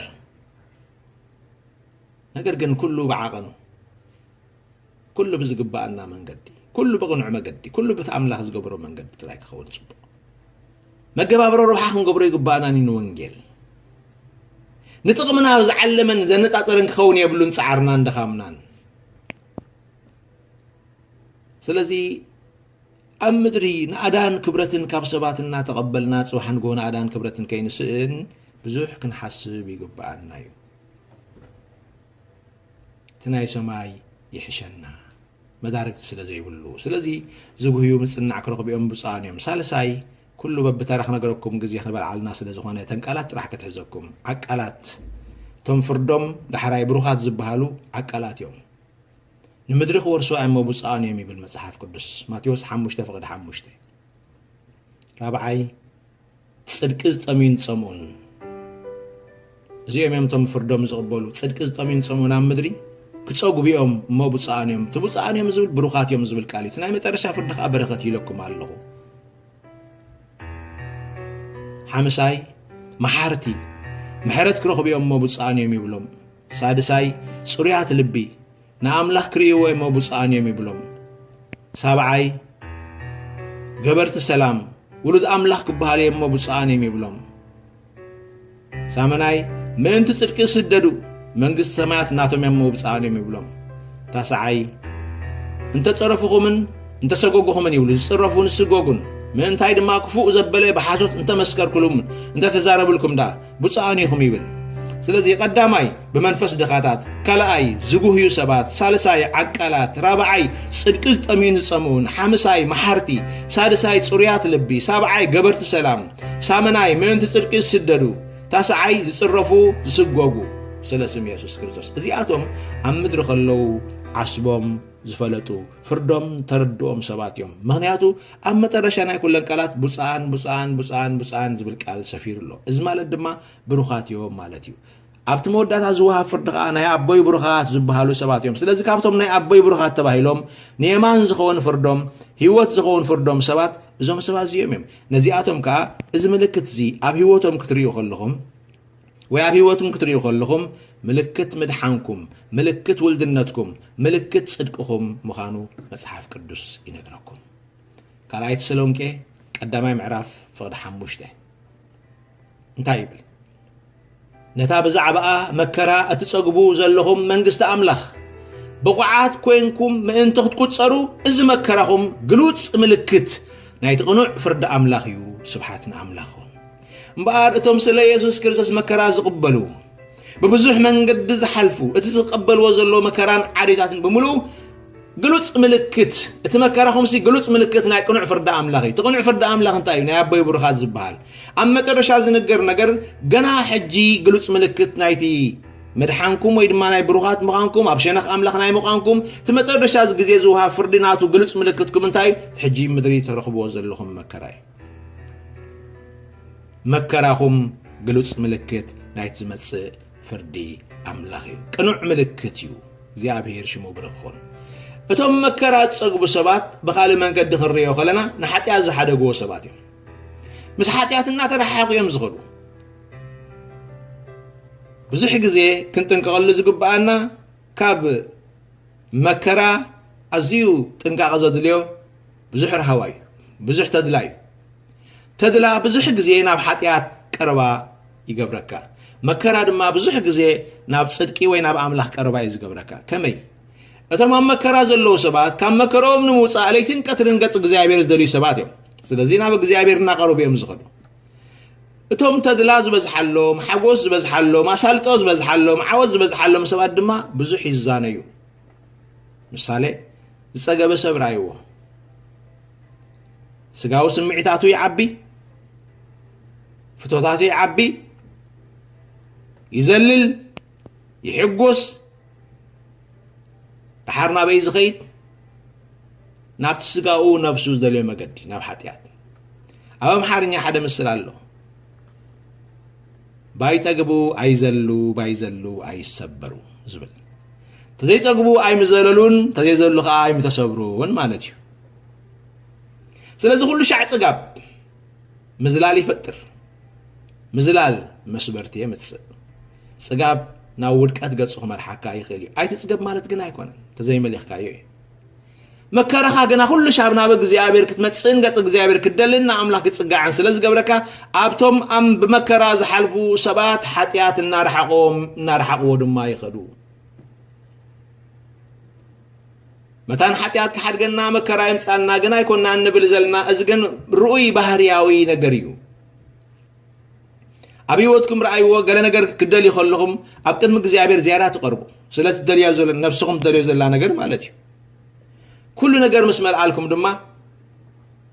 ነገር ግን ኩሉ ብዓቐኑ፣ ኩሉ ብዝግብኣና መንገዲ፣ ኩሉ ብቕኑዕ መገዲ፣ ኩሉ በቲ ኣምላኽ ዝገበሮ መንገዲ ጥራይ ክኸውን ጽቡቕ። መገባብሮ ረብሓ ክንገብሮ ይግብኣናን እዩ ንወንጌል። ንጥቕምና ዝዓለመን ዘነጻጸረን ክኸውን የብሉን ጻዕርናን ድኻምናን። ስለዚ ኣብ ምድሪ ናእዳን ክብረትን ካብ ሰባት እናተቐበልና፣ ጽባሕ ንግሆ ናእዳን ክብረትን ከይንስእን ብዙሕ ክንሓስብ ይግብኣና እዩ። እቲ ናይ ሰማይ ይሕሸና፣ መዳርግቲ ስለ ዘይብሉ። ስለዚ ዝጉህዩ ምጽናዕ ክረኽቡ እዮም፣ ብፁዓን እዮም። ሳልሳይ፣ ኩሉ በብተራ ክነገረኩም ግዜ ክበልዓልና ስለ ዝኾነ፣ እተን ቃላት ጥራሕ ክትሕዘኩም። ዓቃላት፣ እቶም ፍርዶም ዳሕራይ ብሩኻት ዝበሃሉ ዓቃላት እዮም። ንምድሪ ክወርሱ እሞ ብፁዓን እዮም ይብል መጽሓፍ ቅዱስ፣ ማቴዎስ ሓሙሽተ ፍቕዲ ሓሙሽተ። ራብዓይ፣ ጽድቂ ዝጠምዩን ዝጸምኡን። እዚኦም እዮም እቶም ፍርዶም ዝቕበሉ፣ ጽድቂ ዝጠምዩን ዝጸምኡን ኣብ ምድሪ። ክጸጉቡ እዮም እሞ ብፁዓን እዮም። እቲ ብፁዓን እዮም ዝብል ብሩኻት እዮም ዝብል ቃል እዩ። እቲ ናይ መጨረሻ ፍርዲ ከኣ በረኸት ኢለኩም ኣለኹ። ሓምሳይ መሓርቲ፣ ምሕረት ክረኽቡ እዮም እሞ ብፁዓን እዮም ይብሎም። ሳድሳይ ጽሩያት ልቢ፣ ንኣምላኽ ክርእይዎ እዮም እሞ ብፁዓን እዮም ይብሎም። ሳብዓይ ገበርቲ ሰላም፣ ውሉድ ኣምላኽ ክበሃል እዮም እሞ ብፁዓን እዮም ይብሎም። ሳመናይ ምእንቲ ጽድቂ ዝስደዱ፣ መንግስቲ ሰማያት ናቶም እዮም እሞ ብፁዓን እዮም ይብሎም። ታስዓይ እንተጸረፉኹምን እንተሰጎጉኹምን ይብሉ፣ ዝጽረፉን ዝስጎጉን፣ ምእንታይ ድማ ክፉእ ዘበለ ብሓሶት እንተመስከርኩሉምን እንተተዛረብልኩም ደኣ ብፁዓን ኢኹም ይብል። ስለዚ ቀዳማይ ብመንፈስ ድኻታት፣ ካልኣይ ዝጉህዩ ሰባት፣ ሳልሳይ ዓቃላት፣ ራብዓይ ጽድቂ ዝጠምዩን ዝጸምኡን፣ ሓምሳይ መሓርቲ፣ ሳድሳይ ጽሩያት ልቢ፣ ሳብዓይ ገበርቲ ሰላም፣ ሳመናይ ምእንቲ ጽድቂ ዝስደዱ፣ ታስዓይ ዝጽረፉ ዝስጎጉ ስለ ስም የሱስ ክርስቶስ። እዚኣቶም ኣብ ምድሪ ከለዉ ዓስቦም ዝፈለጡ፣ ፍርዶም ተረድኦም ሰባት እዮም። ምኽንያቱ ኣብ መጠረሻ ናይ ኩለን ቃላት ብፁዓን፣ ብፁዓን፣ ብፁዓን፣ ብፁዓን ዝብል ቃል ሰፊሩ ኣሎ። እዚ ማለት ድማ ብሩኻት እዮም ማለት እዩ። ኣብቲ መወዳእታ ዝወሃብ ፍርዲ ከኣ ናይ ኣቦይ ብሩኻት ዝበሃሉ ሰባት እዮም። ስለዚ ካብቶም ናይ ኣቦይ ብሩኻት ተባሂሎም ንየማን ዝኸውን ፍርዶም፣ ህይወት ዝኸውን ፍርዶም ሰባት እዞም ሰባት እዚኦም እዮም። ነዚኣቶም ከኣ እዚ ምልክት እዚ ኣብ ህይወቶም ክትርእዩ ከለኹም ወይ ኣብ ህይወትኩም ክትርእዩ ከለኹም ምልክት ምድሓንኩም፣ ምልክት ውልድነትኩም፣ ምልክት ጽድቅኹም ምዃኑ መጽሓፍ ቅዱስ ይነግረኩም። ካልኣይ ተሰሎንቄ ቀዳማይ ምዕራፍ ፍቕዲ ሓሙሽተ እንታይ ይብል? ነታ ብዛዕባኣ መከራ እትጸግቡ ዘለኹም መንግስቲ ኣምላኽ ብቑዓት ኮይንኩም ምእንቲ ክትቁጸሩ፣ እዚ መከራኹም ግሉጽ ምልክት ናይቲ ቅኑዕ ፍርዲ ኣምላኽ እዩ። ስብሓት ንኣምላኽ ይኹን። እምበኣር እቶም ስለ የሱስ ክርስቶስ መከራ ዝቕበሉ፣ ብብዙሕ መንገዲ ዝሓልፉ፣ እቲ ዝቐበልዎ ዘለዉ መከራን ዓሌታትን ብምሉኡ ግሉጽ ምልክት፣ እቲ መከራኹምሲ ግሉጽ ምልክት ናይ ቅኑዕ ፍርዲ ኣምላኽ እዩ። እቲ ቅኑዕ ፍርዲ ኣምላኽ እንታይ እዩ? ናይ ኣቦይ ብሩኻት ዝበሃል ኣብ መጨረሻ ዝንገር ነገር፣ ገና ሕጂ ግሉጽ ምልክት ናይቲ ምድሓንኩም ወይ ድማ ናይ ብሩኻት ምዃንኩም፣ ኣብ ሸነኽ ኣምላኽ ናይ ምዃንኩም፣ እቲ መጨረሻ ግዜ ዝወሃብ ፍርዲ ናቱ ግሉጽ ምልክትኩም እንታይ እዩ? እቲ ሕጂ ምድሪ ተረኽብዎ ዘለኹም መከራ እዩ። መከራኹም ግሉጽ ምልክት ናይቲ ዝመጽእ ፍርዲ ኣምላኽ እዩ። ቅኑዕ ምልክት እዩ። እግዚኣብሔር ሽሙ ብሩኽ ይኹን። እቶም መከራ ዝጸግቡ ሰባት ብኻልእ መንገዲ ክንርእዮ ከለና ንሓጢኣት ዝሓደግዎ ሰባት እዮም። ምስ ሓጢኣት እናተረሓሓቑ እዮም ዝኸዱ። ብዙሕ ግዜ ክንጥንቀቐሉ ዝግብኣና ካብ መከራ ኣዝዩ ጥንቃቐ ዘድልዮ ብዙሕ ረሃዋ እዩ፣ ብዙሕ ተድላ እዩ። ተድላ ብዙሕ ግዜ ናብ ሓጢኣት ቀረባ ይገብረካ። መከራ ድማ ብዙሕ ግዜ ናብ ጽድቂ ወይ ናብ ኣምላኽ ቀረባ እዩ ዝገብረካ። ከመይ? እቶም ኣብ መከራ ዘለዉ ሰባት ካብ መከራኦም ንምውጻእ ለይትን ቀትርን ገጽ እግዚኣብሔር ዝደልዩ ሰባት እዮም። ስለዚ ናብ እግዚኣብሔር እናቐረቡ እዮም ዝኸዱ። እቶም ተድላ ዝበዝሓሎም፣ ሓጎስ ዝበዝሓሎም፣ ኣሳልጦ ዝበዝሓሎም፣ ዓወት ዝበዝሓሎም ሰባት ድማ ብዙሕ ይዛነዩ። ምሳሌ፣ ዝጸገበ ሰብ ረኣይዎ። ስጋዊ ስምዒታቱ ይዓቢ፣ ፍቶታቱ ይዓቢ፣ ይዘልል፣ ይሕጎስ። ደሓር ናበይ ዝኸይድ? ናብቲ ስጋኡ ነፍሱ ዝደልዮ መገዲ፣ ናብ ሓጢኣት። ኣብ ኣምሓርኛ ሓደ ምስል ኣሎ፣ ባይጠግቡ ኣይዘሉ፣ ባይዘሉ ኣይሰበሩ ዝብል። ተዘይጸግቡ ኣይምዘለሉን፣ ተዘይዘሉ ከኣ ኣይምተሰብሩን ማለት እዩ። ስለዚ ኩሉ ሻዕ ጽጋብ ምዝላል ይፈጥር። ምዝላል መስበርቲ የምጽእ። ጽጋብ ናብ ውድቀት ገጹ ክመርሓካ ይኽእል እዩ። ኣይትጽገብ ማለት ግን ኣይኮነን፣ ተዘይመሊኽካዮ እዩ። መከራኻ ግና ኩሉ ሻብ ናብ እግዚኣብሔር ክትመጽእን ገጽ እግዚኣብሔር ክትደልን ንኣምላኽ ክትጽጋዕን ስለ ዝገብረካ፣ ኣብቶም ኣም-፣ ብመከራ ዝሓልፉ ሰባት ሓጢኣት እናረሓቖም፣ እናረሓቕዎ ድማ ይኸዱ። መታን ሓጢኣት ክሓድገና መከራ የምጻልና ግን ኣይኮናን ንብል ዘለና። እዚ ግን ርኡይ ባህርያዊ ነገር እዩ። ኣብ ህይወትኩም ረኣይዎ፣ ገለ ነገር ክትደልዩ ከለኹም ኣብ ቅድሚ እግዚኣብሔር ዝያዳ ትቐርቡ። ስለ ትደልዮ ዘሎ፣ ነብስኹም ትደልዮ ዘላ ነገር ማለት እዩ። ኩሉ ነገር ምስ መልኣልኩም ድማ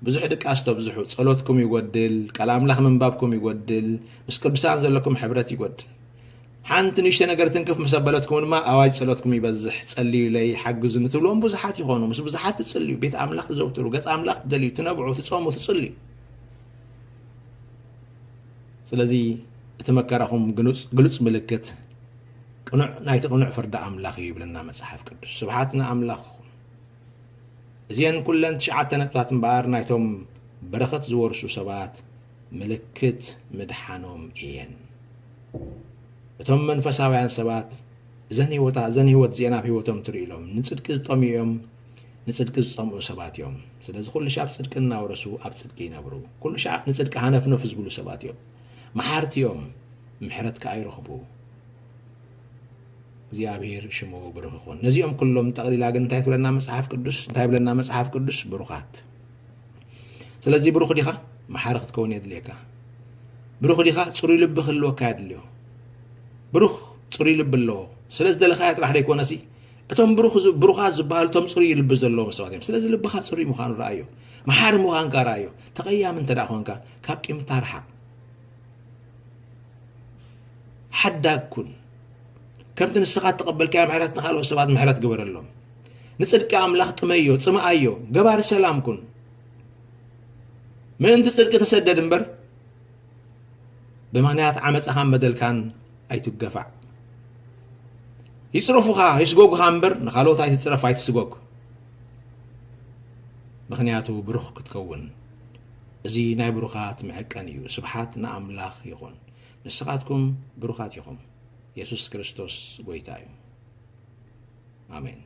ብዙሕ ድቃስ ተብዝሑ። ጸሎትኩም ይጎድል፣ ቃል ኣምላኽ ምንባብኩም ይጎድል፣ ምስ ቅዱሳን ዘለኩም ሕብረት ይጎድል። ሓንቲ ንእሽቶ ነገር ትንክፍ ምስ ኣበለትኩም ድማ ኣዋጅ ጸሎትኩም ይበዝሕ። ጸልዩለይ፣ ሓግዙኒ ትብልዎም ብዙሓት ይኾኑ። ምስ ብዙሓት ትጽልዩ፣ ቤት ኣምላኽ ትዘውትሩ፣ ገጽ ኣምላኽ ትደልዩ፣ ትነብዑ፣ ትጾሙ፣ ትጽልዩ። ስለዚ እቲ መከራኹም ግኑጽ-፣ ግሉጽ ምልክት ቅኑዕ፣ ናይቲ ቅኑዕ ፍርዲ ኣምላኽ እዩ ይብለና መጽሓፍ ቅዱስ። ስብሓት ንኣምላኽ ይኹን። እዚአን ኩለን ትሽዓተ ነጥብታት እምበኣር ናይቶም በረኸት ዝወርሱ ሰባት ምልክት ምድሓኖም እየን። እቶም መንፈሳውያን ሰባት እዘን ህይወታ-፣ እዘን ህይወት እዚአን ኣብ ህይወቶም ትርእዩ ኢሎም ንጽድቂ ዝጠምዩ እዮም፣ ንጽድቂ ዝጸምኡ ሰባት እዮም። ስለዚ ኩሉ ሻብ ጽድቂ እናወረሱ ኣብ ጽድቂ ይነብሩ። ኩሉ ሻብ ንጽድቂ ሃነፍነፍ ዝብሉ ሰባት እዮም። መሓርቲ እዮም፣ ምሕረት ከኣ ይረኽቡ። እግዚኣብሔር ሽሙ ብሩኽ ይኹን። ነዚኦም ኩሎም ጠቕሊላ ግን እንታይ ትብለና መጽሓፍ ቅዱስ? እንታይ ይብለና መጽሓፍ ቅዱስ? ብሩኻት። ስለዚ ብሩኽ ዲኻ? መሓሪ ክትከውን የድልየካ። ብሩኽ ዲኻ? ጽሩይ ልቢ ክህልወካ የድልዮ። ብሩኽ ጽሩይ ልቢ ኣለዎ። ስለ ዝደለኻዮ ጥራሕ ደይኮነሲ፣ እቶም ብሩኽ ዝ-፣ ብሩኻት ዝበሃሉ እቶም ጽሩይ ልቢ ዘለዎም ሰባት እዮም። ስለዚ ልብኻ ጽሩይ ምዃኑ ረኣዮ። መሓሪ ምዃንካ ረኣዮ። ተቐያሚ እንተ ደኣ ኾንካ፣ ካብ ቂምታ ርሓቕ። ሓዳግ ኩን። ከምቲ ንስኻ እተቐበልካዮ ምሕረት ንኻልኦት ሰባት ምሕረት ግበረሎም። ንጽድቂ ኣምላኽ ጥመዮ፣ ጽምኣዮ፣ ገባሪ ሰላም ኩን። ምእንቲ ጽድቂ ተሰደድ እምበር፣ ብምኽንያት ዓመጻኻን በደልካን ኣይትገፋዕ። ይጽረፉኻ፣ ይስጎጉኻ እምበር፣ ንኻልኦት ኣይትጽረፍ፣ ኣይትስጎግ። ምኽንያቱ ብሩኽ ክትከውን። እዚ ናይ ብሩኻት መዐቀኒ እዩ። ስብሓት ንኣምላኽ ይኹን። ንስኻትኩም ብሩኻት ኢኹም። የሱስ ክርስቶስ ጐይታ እዩ። ኣሜን።